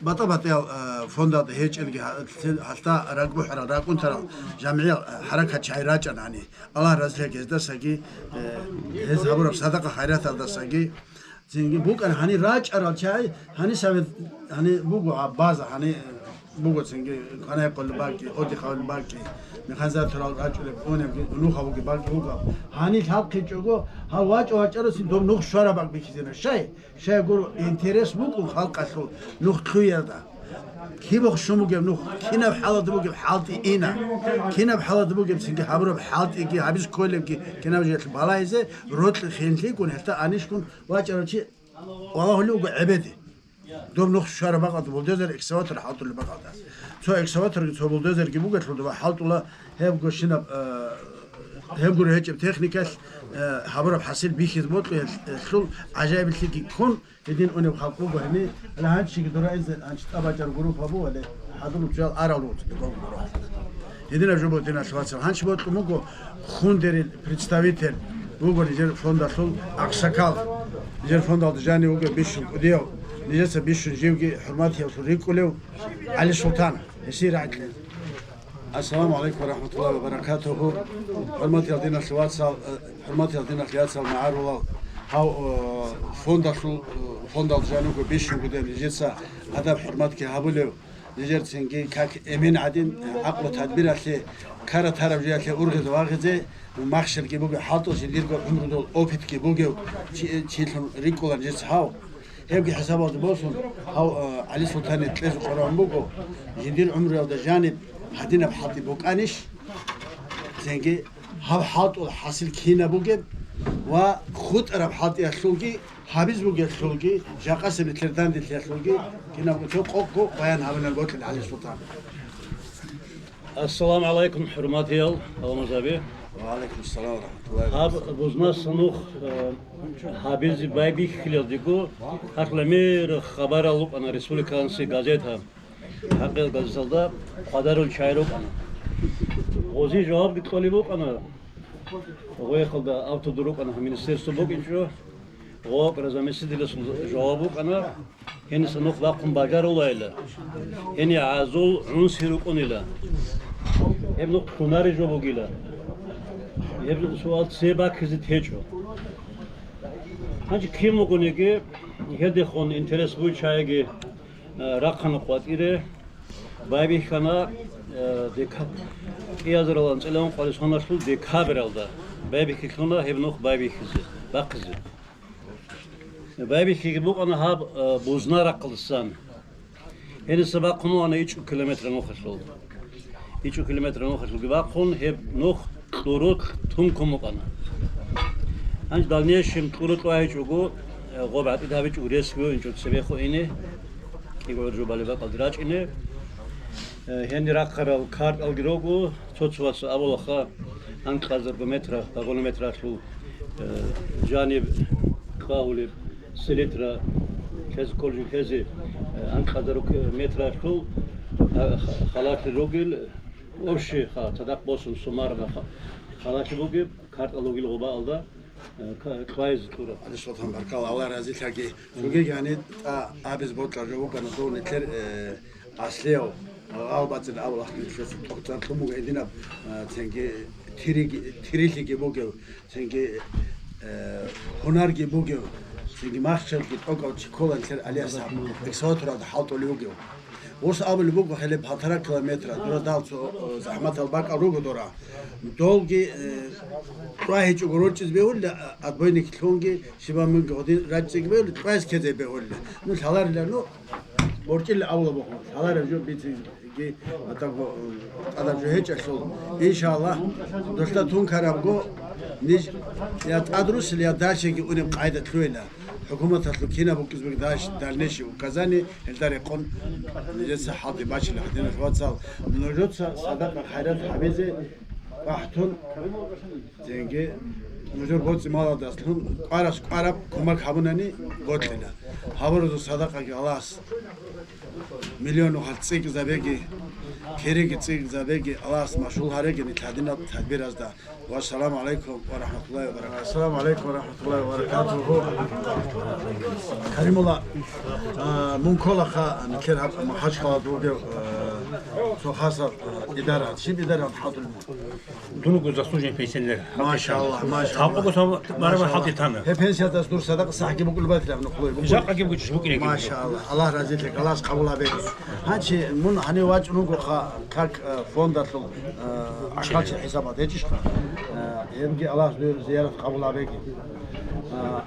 батӀа-батӀиял, э, фондалда гьечӀелги гьа-, гьалда ракӀбухӀарал, ракӀунтарал жамгӀиял, э, хӀаракатчагӀи рачӀана гьани. Аллагь разилъа гьездасаги, э, гьез гьабураб садакъа-хайраталдасаги. Цинги букӀана гьани рачӀарал чагӀи, гьани совет, гьани буго гьаб база, гьани буго цинги кванай къулеб бакӀи, отдыхалеб бакӀи, механизаторал рачӀунеб, унебги, нуха буги бакӀи буго. Гьани лъалхъичӀого, гьал вачӀа-вачӀараси доб нух щвараб бакӀ бихьизина. Щай? Щай гуро, интерес букӀун халкъалъул нух лъугӀиялда. Киб бохъ щун бугеб нух, кинаб хӀалада бугеб хӀалтӀи ина, кинаб хӀалада бугеб цинги гьабураб хӀалтӀиги, гьабиз кколебги, кинаб жиялъ балагьизе, рокьи хинлъигун гьелда анищгун вачӀарав чи валагьулев вуго гӀебеде. Доб нух щвараб бакӀалда бульдозер, экскаватор хӀалтӀулеб бакӀалда. Цо экскаваторги, цо бульдозерги бугелъул доба хӀалтӀула гьеб гощинаб, э, гьеб гуро гьечӀеб техникалъ, э, гьабураб хӀасил бихьизе бокьулъул гӀажаиблъиги ккун, гьедин унеб халкъ буго гьени, гьанчиги дураизе, гьанчи тӀабачӀараб группа буго, гьале хӀадур цоял арал руго. Гьединаб жо буго, диналъул вацал. Гьанчи бокьун буго хундерил представитель вуго нижер фондалъул аксакал. Нижер фондалда жанив вуго бищун кӀудияв, нижеца бищун живги хӀурматиялъул рикӀкӀулев ГӀали Султан. Гьесие рагӀи кье. Ассаламу гӀалайкум ва рахматуллагьи ва баракатугьу. ХӀурматиял диналъул вацал, э, хӀурматиял диналъул яцал, магӀарулал, гьав, э, фондалъул, э, фондалда жанив вуго бищун кӀудияв, нижеца адаб-хӀурматги гьабулев, Нижер цинги как эмен гӀадин, гӀакълу-тадбиралъе, кара-тараб жуялъе ургъизе-вагъизе, махщелги бугеб хӀалтӀулъ жиндирго гӀумрудул опытги бугев чи-, чилъун рикӀкӀула нижеца гьав. Гьебги хӀисабалда босун, гьав, э, ГӀалисултане кьезе къваригӀун буго, жиндир гӀумруялда жаниб гьадинаб хӀалтӀи букӀанищ? Цинги гьаб хӀалтӀул хӀасил кинаб бугеб ва хутӀараб хӀалтӀиялъулги, гьабиз бугелъулги, жакъасеб нилъер данделъиялъулги кинабго цо къокъго баян гьабилан бокьила ГӀалисултан. Ассаламу гӀалайкум, хӀурматиял гӀаламазаби. Ва гӀалайкум ассалам ва рахматуллагьи ва баракатугь. Гьаб бузнаса нух, э, гьабизе байбихьилалдего, гьаркьла мер хабарал рукӀана республиканси газета. Гьаб газеталда къадарул чагӀи рукӀана. Гъози жавабги кьолеб букӀана. Гъояхъалда автодур рукӀана, министерство букӀинчӀо. Гъо заместителасул жаваб букӀана. Гьениса нух бахъун бажарулайила. Гьени гӀазул гӀунси рукӀунила. Гьеб нух лъунари жо бугила. Гьеб суал цебе баккизе течӀо. Гьанже кин вугониги, гьелдехун интерес бугев чагӀиги, э, рахъана къватӀире, байбихьана, э, дека-, кӀиазаралан цӀелеван къварис соналъул декабралда байбихьилъуна гьеб нух байбихьизе, бахъизе. Байбихьиги букӀана гьаб, э, бузна рахъалдасан. Гьениса бахъун вана ичӀго километр нухалъул. ИчӀго километр нухалъулги бахъун, гьеб нух кьурулъ тункун букӀана. Гьанже дальнейшем кьурулъ вагьичӀого, э, гъоб гӀатӀид гьабичӀого рес вугинчӀо цебехун ине, кӀиго гӀуржубали бакӀалде рачӀине. Э, гьенир рахъарал карталги руго, цо-цо ваца абулаха, анкьазарго метра, багъуна метралъул, э, жаниб кьвагьулеб селитра, кез кколжи кези, э, анкьазарго метралъул, э, ха-, халалъи ругел, общий ха-, цадахъ босун суммарно ха-, халалъи бугеб, картал ругел гъобаалда, э, ка-, кьвайзе кьураб. ГӀалисултан, баркала, Аллагь разилъаги. Цогиги гьаниб тӀа абиз бокьараб жо букӀана дов нилъер, э, аслияв, гъалбацӀил авлахъ нилъеца тӀокӀцӀар лъун буго гьединаб, э, цинги тириги-, тирилъиги бугев, цинги, э, гьунарги бугев, цинги махщелги тӀокӀав чи ккола нилъер ГӀалияс гьаб экскаваторалда хӀалтӀулев вугев. Гъос абулеб буго, гьеле полтора километра, дура дал цо, э, захӀматал бакӀал руго дора. Долги, э, кьвагьичӀого рорчӀизе бегьулила, а, отбойник лъунги, щибаб мунги гъодин рачӀчӀиги бегьулила, кьвайзе ккезе бегьулила. Ну, лъаларила, ну, борчӀила авла бухъун, лъалареб жо бициги, атаго, э, тӀадаб жо гьечӀелъул. Иншаллагь, дулъа тункарабго, ниж я тӀадрусил, я дальшеги унеб къайда лъугьила. ХӀукуматалъул кинаб букӀизе бугеб дальнейшие указание, гьелда рекъон нижеца хӀалтӀи бачила, гьадинал вацал. Нужеца садакъа-хайрат гьабизе бахӀтун, цинги нужер боцӀи-малалдалъун кӀварас кӀвараб кумек гьабунани бокьила. Гьабураб садакъаги Аллагьас миллион нухалъ цӀикӀкӀинабеги, кириги цӀикӀкӀинабеги, Аллагьас машгьул гьареги нилъ гьадинал тадбиразда. Вассаламу гӀалайкум ва рахматуллагьи ва баракатугьу. Ассаламу гӀалайкум ва рахматуллагьи ва баракатугьу. Каримулла, а, мун кколаха нилъер гьаб МахӀачхъалада вугев, а, цо хасаб, а, идара. Щиб идара хӀалтӀулеб мун? Дун вуго заслуженный пенсионер. Машаллагь, машаллагь. Лъабкъого сон барабан хӀалтӀи тана. Гьеб пенсиялдаса дур садакъа сахӀги букӀулеб батилаб нухлой букӀулеб. Жакъаги букӀищ, букӀинеги. Машаллагь. Аллагь разилъи, Аллагьас къабул гьабеги. Гьанчи мун гьанив вачӀун вугоха, как, э, фондалъул, э, ахӀалчи хӀисабалда гьечӀищха? Э, гьебги Аллагьас дур зиярат къабул гьабеги. Э,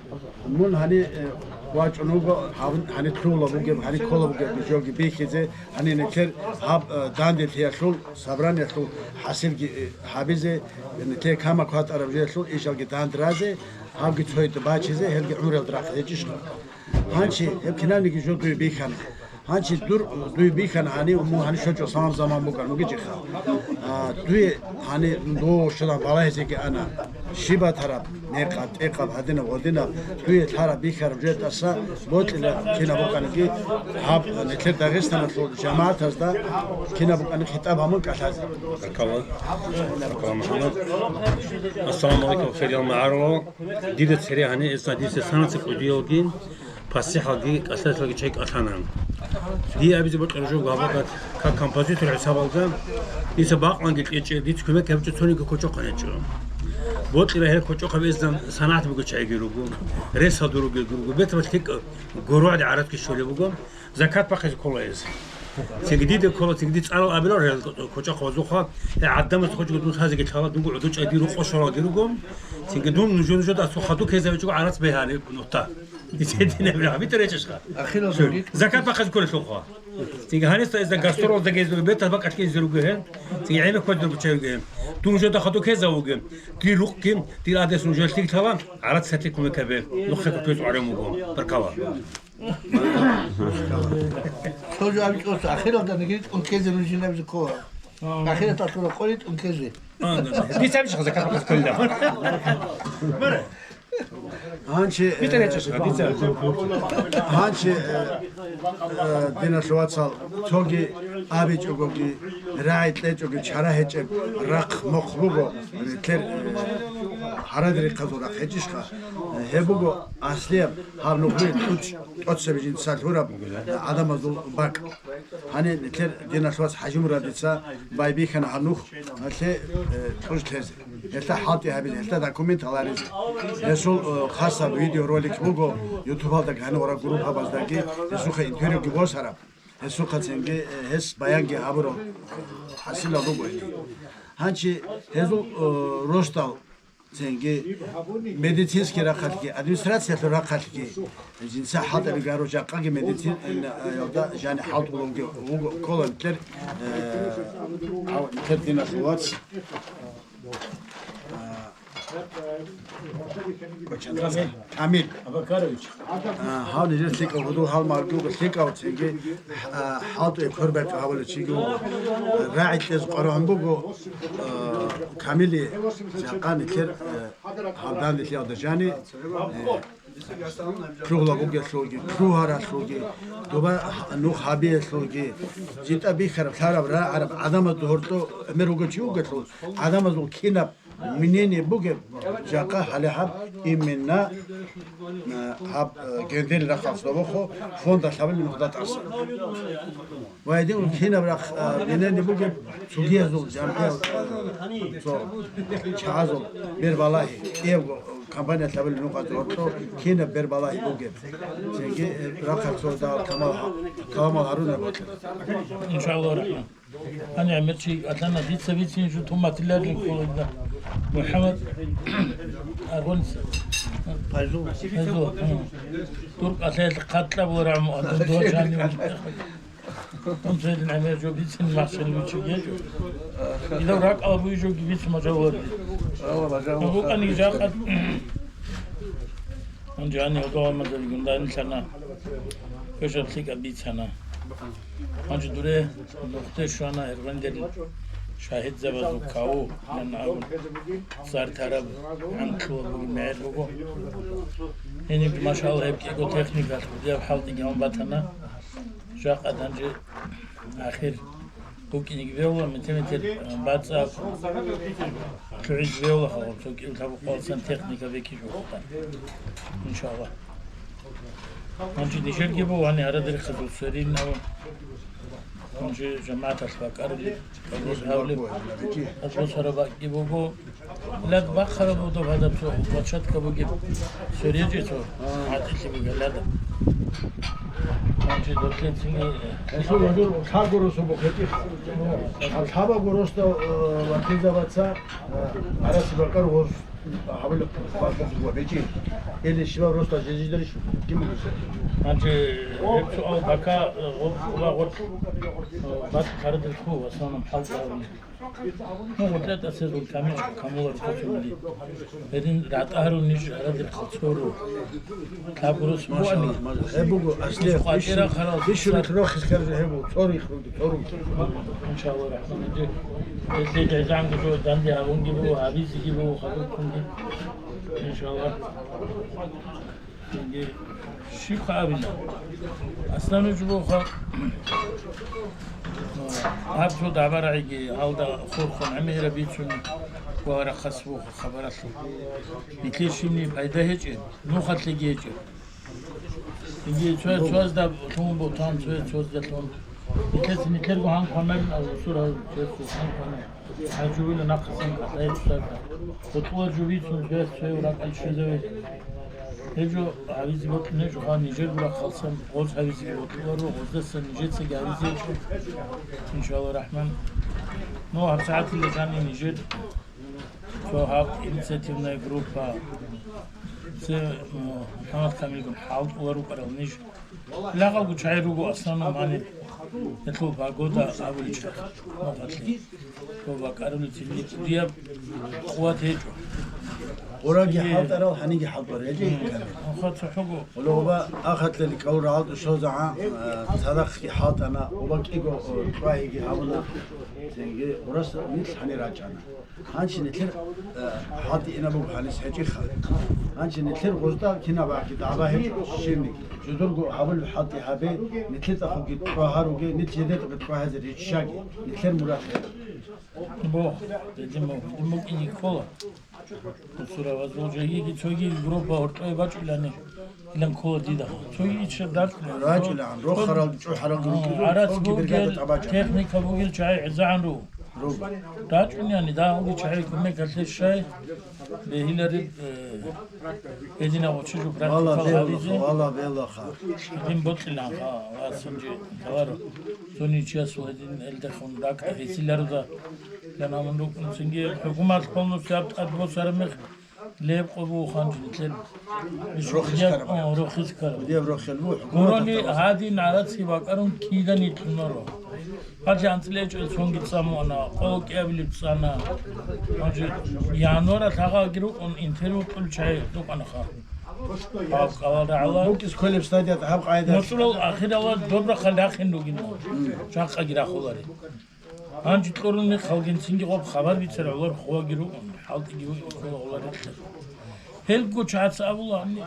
мун гьани, э, вачӀун вуго, гьаб-, гьани лъугьула бугеб, гьани ккола бугеб жоги бихьизе, гьани нилъер гьаб, э, данделъиялъул, собраниялъул хӀасилги, э, гьабизе, нилъее камак ватӀараб жоялъул ишалги дандразе, гьабги цойда бачизе, гьелги гӀумруялда рахъ гьечӀищха? Гьанчи гьеб кинабниги жо дуе бихьана. Гьанчи дур, дуе бихьана гьанив, мун гьанив щочӀо салам заман букӀан мугичӀеха. А, дуе гьанив дов щодан балагьизеги ана. Щиб батараб, мекъаб, тӀекъаб, гьадинаб, гъодинаб, дуе лъараб бихьараб жо тӀаса бокьила кинаб букӀаниги гьаб нилъер Дагъистаналъул жамагӀатазда кинаб букӀани хитӀаб гьабун кӀалъазе. Баркалла. Баркалла, МухӀаммад. Ассаламу гӀалайкум, хириял магӀарулал. Дида цере гьанир эцна дица санаца кӀудиялги, пасихӀалги, кӀалъалъалги чай кӀалъана. Дие абизе бокьараб жо гьаб бакӀалъ, как композитор хӀисабалда, дица бакъланги кьечӀеб, дица кумек гьабичӀеб цониги кочӀохъан гьечӀо. Бокьила гьел кочӀохъаб эздан санагӀат бугел чагӀиги руго, рес гьадурулги руго, бетӀер лъикӀ гуругӀаде гӀаратги щолеб буго, закат бахъизе ккола гьез. Цинги дида ккола, цинги дица цӀарал абилар гьел кочӀохъ вазухъа, гьел гӀадамаз хочго дун лъазеги лъала, дунго гӀодов чӀай дир рукъо щварал дир руго. Цинги дун нужо-нужода асул хадуб ккезе гьечӀого гӀарац бегьани нухда. Дица гьединаб рагӀаб битӀа речӀищха? Закат бахъизе кколелъулха. Цинги гьаниса изда гастролда гьезул бетал бакӀалъ ккезе руго гьел. Цинги гӀемер кквезе руго чаюги гьел. Дун нужода хадуб ккезавуги. Дир рукъги, дир адес нужер лъикӀ лъала, гӀарац сатир кумекабе. Нухъе кутуз гӀарам вуго. Баркала. Цо жо абичӀоса, ахиралда нигири тӀункезе нужин абизе ккола. Ахират алъура къоли тӀункезе. Дица абичӀха закат бахъизе кколила. Гьанчи, БитӀа речӀищха, дица. Гьанчи, э, э, диналъул вацал, цоги абичӀогоги, рагӀи кьечӀоги чара гьечӀеб рахъ-мохъ буго, нилъер, э, гьарадерихъазул рахъ гьечӀищха? Гьеб буго аслияб гьаб нухлуе тӀуч-, тӀоцебе жинца лъураб гӀадамазул бакӀ. Гьаниб нилъер диналъул вас ХӀажимурадица байбихьана гьаб нух, гьалъе, э, тӀуч лъезе. Гьелъа хӀалтӀи гьабизе, гьелъа документ гьаларизе. Гьесул, э, хасаб видеоролик буго, ютубалдаги гьанивра группабаздаги гьесухъе интервьюги босараб. Гьесухъа цинги, э, гьес баянги гьабураб хӀасилал руго гьелъие. Гьанчи гьезул, э, росдал цинги медицинский рахъалъги, администрациялъул рахъалъги жинца хӀалтӀаби гару жакъаги медицин, э, ялда жани хӀалтӀулавги вуго, ккола нилъер, э, гьав нилъер диналъул вац. Камил Абакарович. А, гьав нижер лъикӀав гьудул гьалмагъги вуго, лъикӀав цинги, а, хӀалтӀуе квербакъи гьабулев чиги вуго. РагӀи кьезе къваригӀун буго, а, Камилие жакъа нилъер, а, гьаб данделъиялда жани, а, лъугьла бугелъулги, лъугьаралъулги, доба нух гьабиялъулги, жинда бихьараб, лъараб, рагӀараб, гӀадамазда гьоркьоб гӀемер вугев чи вугелъул, гӀадамазул кинаб мнение бугеб жакъа гьале гьаб именно, э, гьаб, э, гендерил рахъалъ добухъо фондалъ гьабулеб нухда тӀаса. Ва гьедин кинаб рахъ, э, мнение бугеб цогиязул жамгӀиял, э, цо чагӀазул бербалагьи, кӀиябго компаниялъ гьабулеб нухъа гьоркьо кинаб бербалагьи бугеб. Цинги, э, рахъалъ цо дагьал камал-, каламал гьарунеб бокьана. Иншаллагь рахман. Гьанив гӀемер чи алъана, дица бицин жо тумматиларин кколеб. МухӀаммад Аргъунца. Файзул. Файзул, гьу. Дур кӀалъаялъ хъат кьабуларагӀун, дур дугьа жанив. Дун цойилин гӀемер жо бицин махсел вичи гьечӀо. Идав ракӀалаб буй жоги бицун мажавлади. Алла мажаву. Гьанкъани жакъа. Гьанже гьанив гьудул гьалмагъзабигун данилъана. Квешаб лъикӀаб бицана. Гьанже дуре нухде щвана Эргъендерил шагьидзабазул каву, ян абун, цӀар тараб гӀантлъула бугеб мегӀер буго. Гьениб, машалла, гьеб кӀиго техникалъ худияб хӀалтӀиги гьабун батана. Жакъа гьанже ахир букӀинеги бегьула, метер-метер, э, бацӀцӀад лъугӀизе бегьула халкъ, цо кӀиго-лъабго къвалцан техника бекизе бегьула, иншалла. Гьанже нижерги буго, гьаниб гьарадерихъе дуцерин абун. Гьанже жамагӀаталъ бакӀарулеб, гьабулеб, гьабулеб бакӀги буго. Лад бахъараб буго гьадаб цо площадка бугеб, цо речӀе цо, гӀатӀилъи бугеб лада. Гьанже долъецинги, э, Гьесул гьанир лъабго росу бухъетӀиха. Лъабабго росда, э, ватизабаца, э, гӀараси бакӀар гъоз гьабулеб бакӀ буго бечӀи. Или щибаб росда жезидерищ ким бугеса? Гьанже гьеб суал бака, э, гъоб-, гъоба гъоркь, э, бакӀ гьарадерхъу, в основном хӀалтӀа гьабуни. Ну, вот это сезон камиш камула рухъа чули. Гьедин ратӀа гьарун ниж гьарадерхъа цору. Лъабгурус буани. Машалла, машалла. Гьеб буго, аслияб, къватӀира бищун, харал бищун цар. Рохис хержи гьеб буго, цору ихруги, цору. Иншалла рахман. Если гӀезанги жо данде гьабунги буго, гьабизеги буго, хадубкунги. Иншалла. Цинги щибха абила? Аслан учӀбуха, гьаб цо дабарагӀиги гьалда хурхун гӀемера бицун ва рахъас буха хабаралъур. Нилъер щибни пайда гьечӀеб, нухалъеги гьечӀеб. Цинги цояз цоязда лъун бутан, цояз цоязда лъун. Нилъеца нилъерго гьан кванарин, ал русурал цояз цо гьан кванарин. ХӀажувила нахъасан кӀалъай цоцазда. ХутӀула жубицун цояз цояв ракӀал щвезаве. Гьеб жо гьабизе бокьун гьечӀо, ха, нижер гурахъалсан гъоз гьабизеги бокьуларо, гъоздасан нижецаги гьабизе гьечӀо, иншалла рахман. Ну, гьабсагӀатила жаниб нижер цо гьаб инициативная группа, це, м, МухӀаммад Камилгун хӀалтӀула рукӀарал ниж. Лагъалгу чагӀи руго, аслан, мани, гьелъул погода абулича. Мухалли. Ва бакӀарулел цинги кӀудияб къуват гьечӀо. Гъураги хӀалтӀарал, гьаниги хӀалтӀар, гьечӀей? Мм. Нуха цохӀого. Гъуба ахатлъали кӀалура хӀалтӀу шозагӀа, а, цадахъги хӀалтӀана, гъуба кӀиго, о, чӀвагьиги гьабуна, цинги гъурас нилъ гьанир рачӀана. Гьанчи нилъер, а, хӀалтӀи ина буго гьанис гьечӀиха. Гьанчи нилъер гъозда кинаб ахъи дагӀба гьечӀо щибниги. Жудурго гьабулеб хӀалтӀи гьабе, нилъер цӀахоги тӀвагьаруге, нилъ жидетӀаги тӀвагьазе риччаги, нилъер мурад гьеб. Бо, дедимо, димо кӀиги ккола. Гуцура ва зул жегиги цоги группа гьоркьое бачӀулани, илан ккола дида. Цоги ичча дартӀ. РачӀулан, рохарал чӀухӀарал. А, гьоркьо, арацги цоги бугел, бергада тӀабачӀа. Техника бугел чагӀи гӀезегӀан руго. Руго. РачӀун яни, дагьалги чагӀи кумекалъе щай, бегьилареб, э, гьединав гъочи жо практикал гьабизе. Валла, белаха, валла, белаха. Дин бокьилан ха, ва сунжи таваро. Цони чиясул гьедин элдехун ракӀа гьесиларуда. Янамун рукӀун цинги хӀукумат полностью аб-, аб-, босараб мех леб къо буго ханжи нилъер. Рохис ккараб. О, рохис ккараб. Деб рохел буго, хӀукумат. Гурони гьадин гӀарацги бакӀарун кида нилъунаро. Гьанже анцӀила гьечӀо цонги цӀамуана, къо кӀиабилеб цӀана. Гьанже январалъ гьагъаги рукӀун интервью кьул чагӀи рукӀанаха. Гьаб кӀалал рагӀала. БукӀис кколеб стадият гьаб къайда. Мосулал ахирала добрахъал рахин ругин. Мм. Жакъаги рахулари. Гьанже кьурун мехалгин цинги гъоб хабар бицар гӀолар хъулаги рукӀун, хӀалтӀиги вугин ккола гӀолар рехлъа. Гьелго чагӀаца абула гьаниб.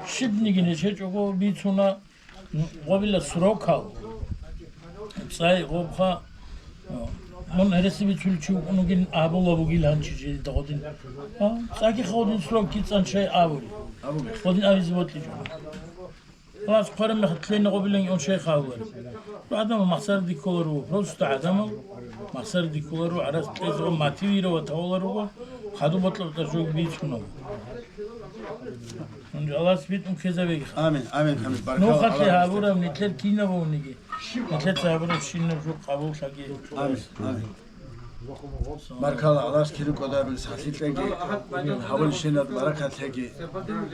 Щибниги нечечӀого бицуна. Гъобила срокал, цӀай гъобха, мун гьереси бицулев чи вукӀун вугин абула бугил гьанчи жидеда гъодин. А, цӀакиха гъодин срок кицӀан чай абури. Абули. Гъодин абизе бокьичӀо. Халас хъвараб мехалъ лъена гъобилан он шайха абулари. ГӀадамал махсараде ккола руго, просто гӀадамал махсараде ккола руго, гӀарац кьезе ва мотивировать гьавула руго, хадуб батӀа-батӀа жо бицуна. Аллагьас битӀун ккезабеги. Амин, амин, амин. Баркалла, нухалъе Аллагьас гьабураб нилъер кинаб бугониги, нилъеца гьабураб щинаб жо къабуллъаги. Амин, амин. Баркалла, Аллагьас кири кӀодабил сахлъи кьеги, гьабулщинаб баракат лъеги.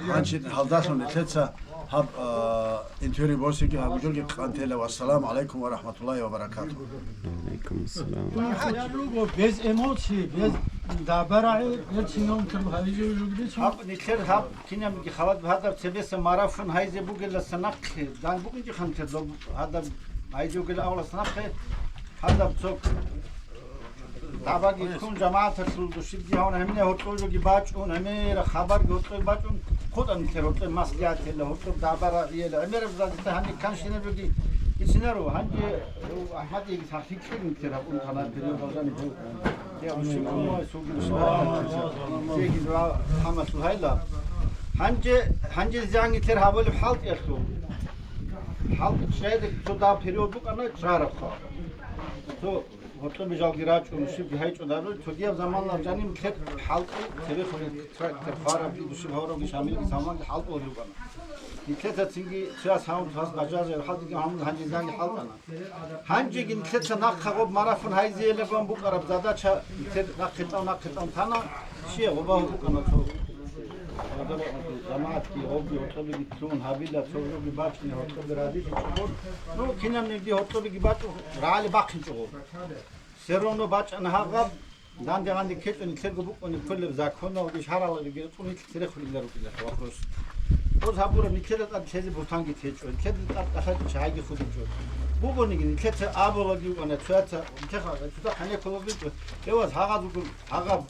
Гьанчи гьалдалъун нилъеца гьаб, а, интервью босиги гьаб журги къантела. Вассаламу гӀалайкум ва рахматуллагьи ва баракатугьу. Валайкум ассалам. Без эмоций, без дабарагӀи, гьеб чиновникзаб гьабизе жугдицун. Гьаб нилъер гьаб кинабниги халат гьадаб цебеса марафон гьайзе бугеласа нахъе, дан бугинчӀи ханте доб гьадаб гьайзе бугел авласа нахъе, гьадаб цо дабаги ккун жамагӀаталъул душибги гьавун гьамине гьоркьов жоги бачӀун, гьамера хабарги гьоркьов бачӀун, хутӀа нилъер гьоркьов маслигӀатила, гьоркьов дабарагӀияла, гӀемераб задита гьаниб канщинаб жоги исинаро, гьанже АхӀмадиги сахлъи кьурин нилъер гьабун ханар период алжани бу. Я, мужчина, мой, суги, мужчина. Сеги два хӀамасул гьайла. Гьанже, гьанже зянги тер гьабулеб хӀалтӀиялъул. ХӀалтӀи чӀеде цо дав период букӀана чӀарабха. Цо гьоркьоби жалги рачӀун, щибги гьайчӀун дарун, цогияб заманалъ жаниб лъеб хӀалтӀи цебехъули трактор, фарабги, души гьавурабги, шамилги, саманги хӀалтӀулел рукӀана. Нилъеца цинги цояс гьавун цояс бажаржай хӀалтӀиги гьамун гьанже зянги хӀалтӀана. Гьанжеги нилъеца нахъа гъоб марафон гьайзеялаган букӀараб задача нилъер нахъе тӀав, нахъе тӀав тана, щия гъоба гьукъана цо. Жамагьатги гъобги гьоркьобиги лъугьун гьабила, цо жоги бачӀине гьоркьоби разилъичӀого. Ну, кинабниги гьоркьобиги бачӀун, рагӀали бахъинчӀого. Все равно бачӀана гьагъаб, данде-гъанде ккечӀо нилъерго букӀуни кколеб законалги шаргӀалги рекъон нилъ церехулеб рукӀиналъ вопрос. Гъоз гьабураб нилъеда тӀад лъезе бутанги течӀо, нилъеда тӀад кӀалъачӀо чагӀиги худичӀо. Бугониги нилъеца абулаги вукӀана, цояца, нилъеха, цоца хӀанекколаги вукӀо, эваз гьагъадугун, гьагъаб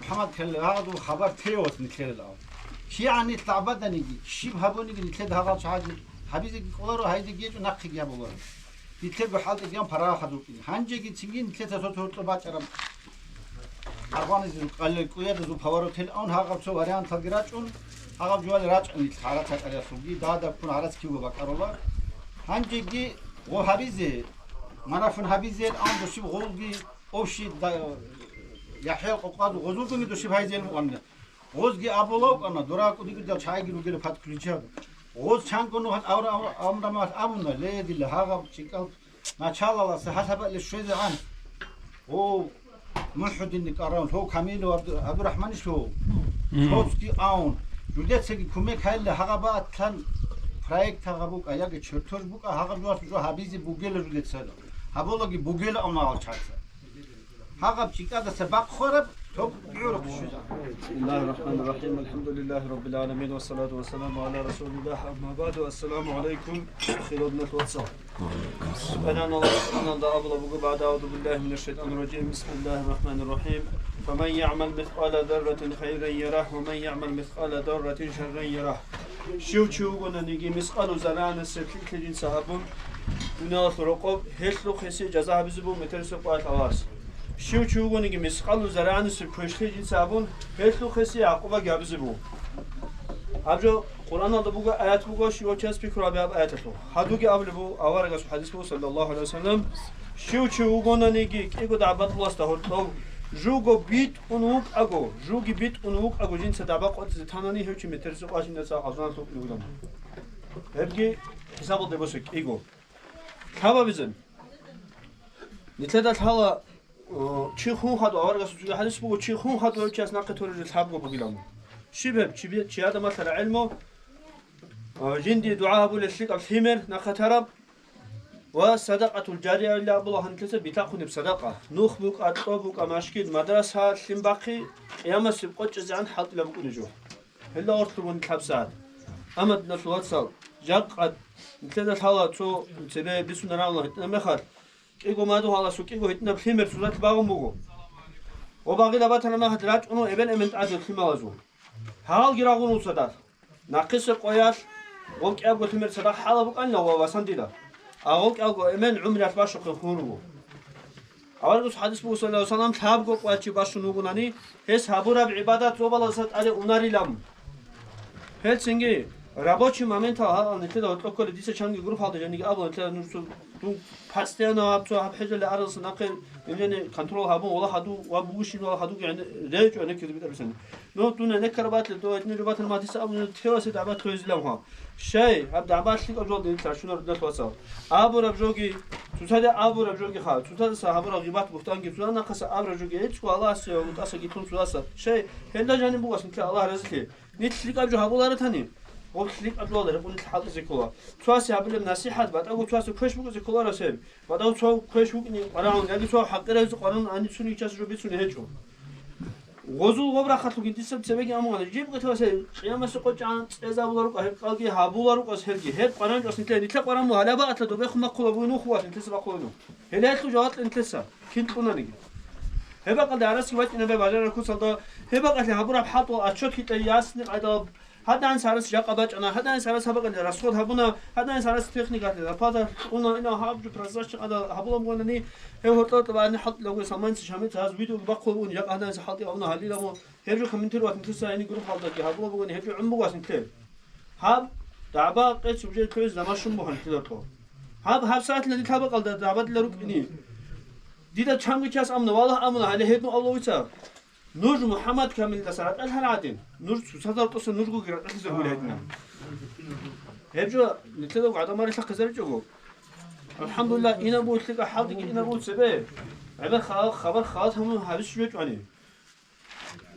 МухӀаммад Калил, гьагъадул хабар тейвас нилъерал ав. КигӀан нилъ гӀабаданиги, щиб гьабуниги нилъеда гьагъал чагӀаги гьабизеги кӀоларо, гьайзеги гьечӀо, нахъеги гьабуларо. Нилъерго хӀалтӀигиян парагӀат гьадулкъине. Гьанжеги цинги нилъеца цо-цо гьоркьоб бачӀараб. Аргъванизул къалил кӀуядазул поворотел ун гьагъаб цо варианталги рачӀун, гьагъаб жували рачӀун нилъ гӀарац гьатӀарасулги, дада ккун гӀарац кивго бакӀарула. Гьанжеги гъо гьабизе, марафон гьабизе, ан душиб гъолги, общий да-, яхӀял къокъазул гъозулгунги душиб гьайзел мугъамила. Гъозги абулавкъана, дора кӀудигидал чагӀиги ругела подключат. Гъоз чанго нугьал авра-, авра-, аврамал абуна, ле, дила гьагъаб чӀикӀал началаласа гьалабали щвезегӀан. О, МухӀудинни кӀараун, лъо Камилов Абду-, Абдурахманиш лъо. Мгм. Лъоцги аун. Жудецаги кумек гьайилла гьагъабатлъан проект гьагъаб букӀа, яги чертеж букӀа, гьагъаб жо гьабизе бугела жудецаги. Гьабулаги бугела авнагъал чагӀица. Гьагъаб чӀикӀадаса бахъ хвараб, ток гӀурухъ щвеза. بسم الله الرحمن الرحيم. الحمد لله رب العالمين، والصلاة والسلام على رسول الله. أما بعد، السلام عليكم, хириял диналъул вацал. Субханаллагь, субханаллагь, абула буго, баъда аъузу биллагьи минаш шайтанир ражим. بسم الله الرحمن الرحيم. فمن يعمل مثقال ذرة خيرا يره، ومن يعمل مثقال ذرة شرا يره. Щив чи вугонаниги мискъалу зарранасеб лъикӀлъи жинца гьабун, дуниялалъул рокъоб гьелъухъеси жаза гьабизе буго метерисеб къоялъ Аллагьас. Щив чи вугониги мискъалу зарранасеб квешлъи жинца гьабун, гьелъухъеси гӀакъубаги гьабизе буго. Гьаб жо Къуръаналда буго аят буго, щивав час пикру гьабе гьаб аяталъул. Гьадуги абулеб буго, аварагасул хӀадис буго, саллаллагьу гӀалайгьи вассалам, щив чи вугонаниги кӀиго дагӀбаталдаса гьоркьов жуго битӀун вукӀаго, жуги битӀун вукӀаго жинца дагӀба къотӀизе танани, гьев чи метерисеб къоялъ жинца гӀазабалъ вукӀине вугилан. Гьебги хӀисабалде босеб кӀиго. Лъабабизе. Нилъеда лъала, о, чи хун хадув, аварагасул цоги хӀадис буго, чи хун хадув гьев чияс нахъе торизе лъабго бугилан. Щиб гьеб? Чи, чи гьадамалъара гӀелму, о, жиндие дугӀа гьабулел лъикӀаб лъимер нахъе тараб ва садакъатул жария илла абула гьанлъица битахъунеб садакъа. Нух букӀа, кьо букӀа, машгид, мадраса, лъим бахъи, къиямасеб къо чӀезегӀан хӀалтӀила букӀунеб жо. Гьелда гъорлъ бугони лъаб сагӀат. Амма, диналъул вацал, жакъа нилъеда лъала цо цебе бицунаралла гьитӀинаб мехалъ, кӀиго мадугьаласул кӀиго гьитӀинаб лъимер цо зат багъун буго. Ва багъила батана мехалъ рачӀуна эбел-эмен тӀаде лъималазул. Гьалги рагъун цадахъ. Нахъисеб къоялъ гъов кӀиябго лъимер цадахъ хӀалаб букӀанила ва васандила. А гъов кӀиябго эмен гӀумруялъ бащухъе хун руго. Аварагасул хӀадис буго, саллаллагьу гӀалайгьи вассалам, лъабго къвачи бащун вугонани, гьес гьабураб гӀибадат зобалазда тӀаде унарилан. Гьелцинги, рабочий моментал гьалал нилъеда гьоркьоб кколеб, дица чанги группалда жаниги абула, нилъеда нуж цо, дун постоянно гьаб цо гьаб хӀежалде аралдаса нахъе, гьеб жани контрол гьабун, вала гьадув ва бугищин вала гьадуги гӀен-, речӀо гьенеккизе битӀараб бицани. Ну, дун гьенеккараб батле, дов гьединаб жо батана, ма дица абуна, тевасе дагӀба лъугьизилан хъван. Щай, гьаб дагӀба лъикӀаб жолда нилъ рачунар, диналъул вацал. Абураб жоги, цоцаде абураб жоги ха, цоцазда гьабураб гъибат-бугьтанги, цоцазда нахъаса абураб жоги, гьечӀо Аллагьасе ва МутӀаса гитун цоцаса. Щай, гьелда жаниб буго нилъ Аллагь разилъи. Нилъ лъикӀаб жо гьабуларо тани, гъоб лъикӀаб жоялда рекъон нилъ хӀалтӀизе ккола. Цоцасе гьабулеб насихӀат, батӀаго цоцасе квеш букӀизе кколаро сен. БатӀав цо квеш вукӀине къварагӀун, яги цо хӀакъиразе къварагӀун ани цониги чияс жо бицунеб гьечӀо. Гъозул гъоб рахъалъуги дица цебеги амугъана, жиб гъетӀа ва се, къиямасеб къо чӀан цӀезабула рукӀа гьеб кӀалги гьабула рукӀас гьелги, гьеб къваран чӀвас нилъе, нилъа къваран мугьалаба атла добехун бахъула бугьин уху ва нилъеца бахъула. Гьеле гьелъул жаваблъи нилъеца, кин кьунаниги. Гьеб бакъалда гьараси вачӀинабе бажарараб куцалда, гьеб бакъалъе гьабураб хӀалтӀул отчет кьитӀе ясни къайдал, гьадин сарас жакъа бачӀана, гьадин сарас гьаб бакъалда расход гьабуна, гьадин сарас техникалъе зарплата кьуна, ина гьаб жо прозрачно къайдал гьабула бугонани, гьев гьоркьоб тӀубани хӀалтӀи лаго Салманица Шамилица гьаз видеоги бахъула бугони, жакъа гьадин хӀалтӀи гьабуна гьалила мун. Гьеб жо комментировать нилъеца гьаниб группалдаги гьабула бугони, гьеб жо гӀун буго нилъер. Гьаб дагӀба къец уже квез замашун бугьан нилъеда кьо. Гьаб, гьаб сагӀатила нилъ гьаб бакъалда дагӀбадила рукӀини. Дида чанги час амна, валлагь, амна, гьале гьедну Аллагьица. Нуж МухӀаммад Камилдаса ратӀалъарал гӀадин, нуж цоцазда рокъоса нужгоги ратӀалъизаргули гьедина. Гьеб жо нилъеда гӀадамал рилъа хъизаричӀого. АлхӀамдулиллагь, инаб буго лъикӀа хӀалтӀиги, инаб буго цебе. ГӀемер хабар халат гьамун гьабизе щвечӀвани.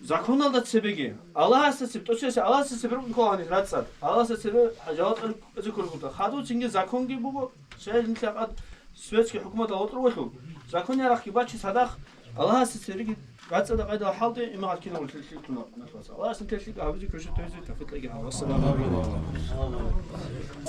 Законалда цебеги, Аллагьасда цебе, тӀоцеясе Аллагьасда цебе рукӀин ккола гьаниб рацӀцӀад. Аллагьасда цебе жаваб кьуркурта. Хадуцинги законги буго, шагьидинлъа къад светский хӀукуматалда гъоркьор валъу. Закон ярахъги бачи цадахъ, Аллагьасда цебеги рацӀцӀадаб къайдал хӀалтӀи, имагьат кинаб лъикӀлъи тунаб. Аллагьас нилъер лъикӀаб гьабизе, кверщел тойзе тавфикъ кьеги гьав. Вассаламу гӀалайкум.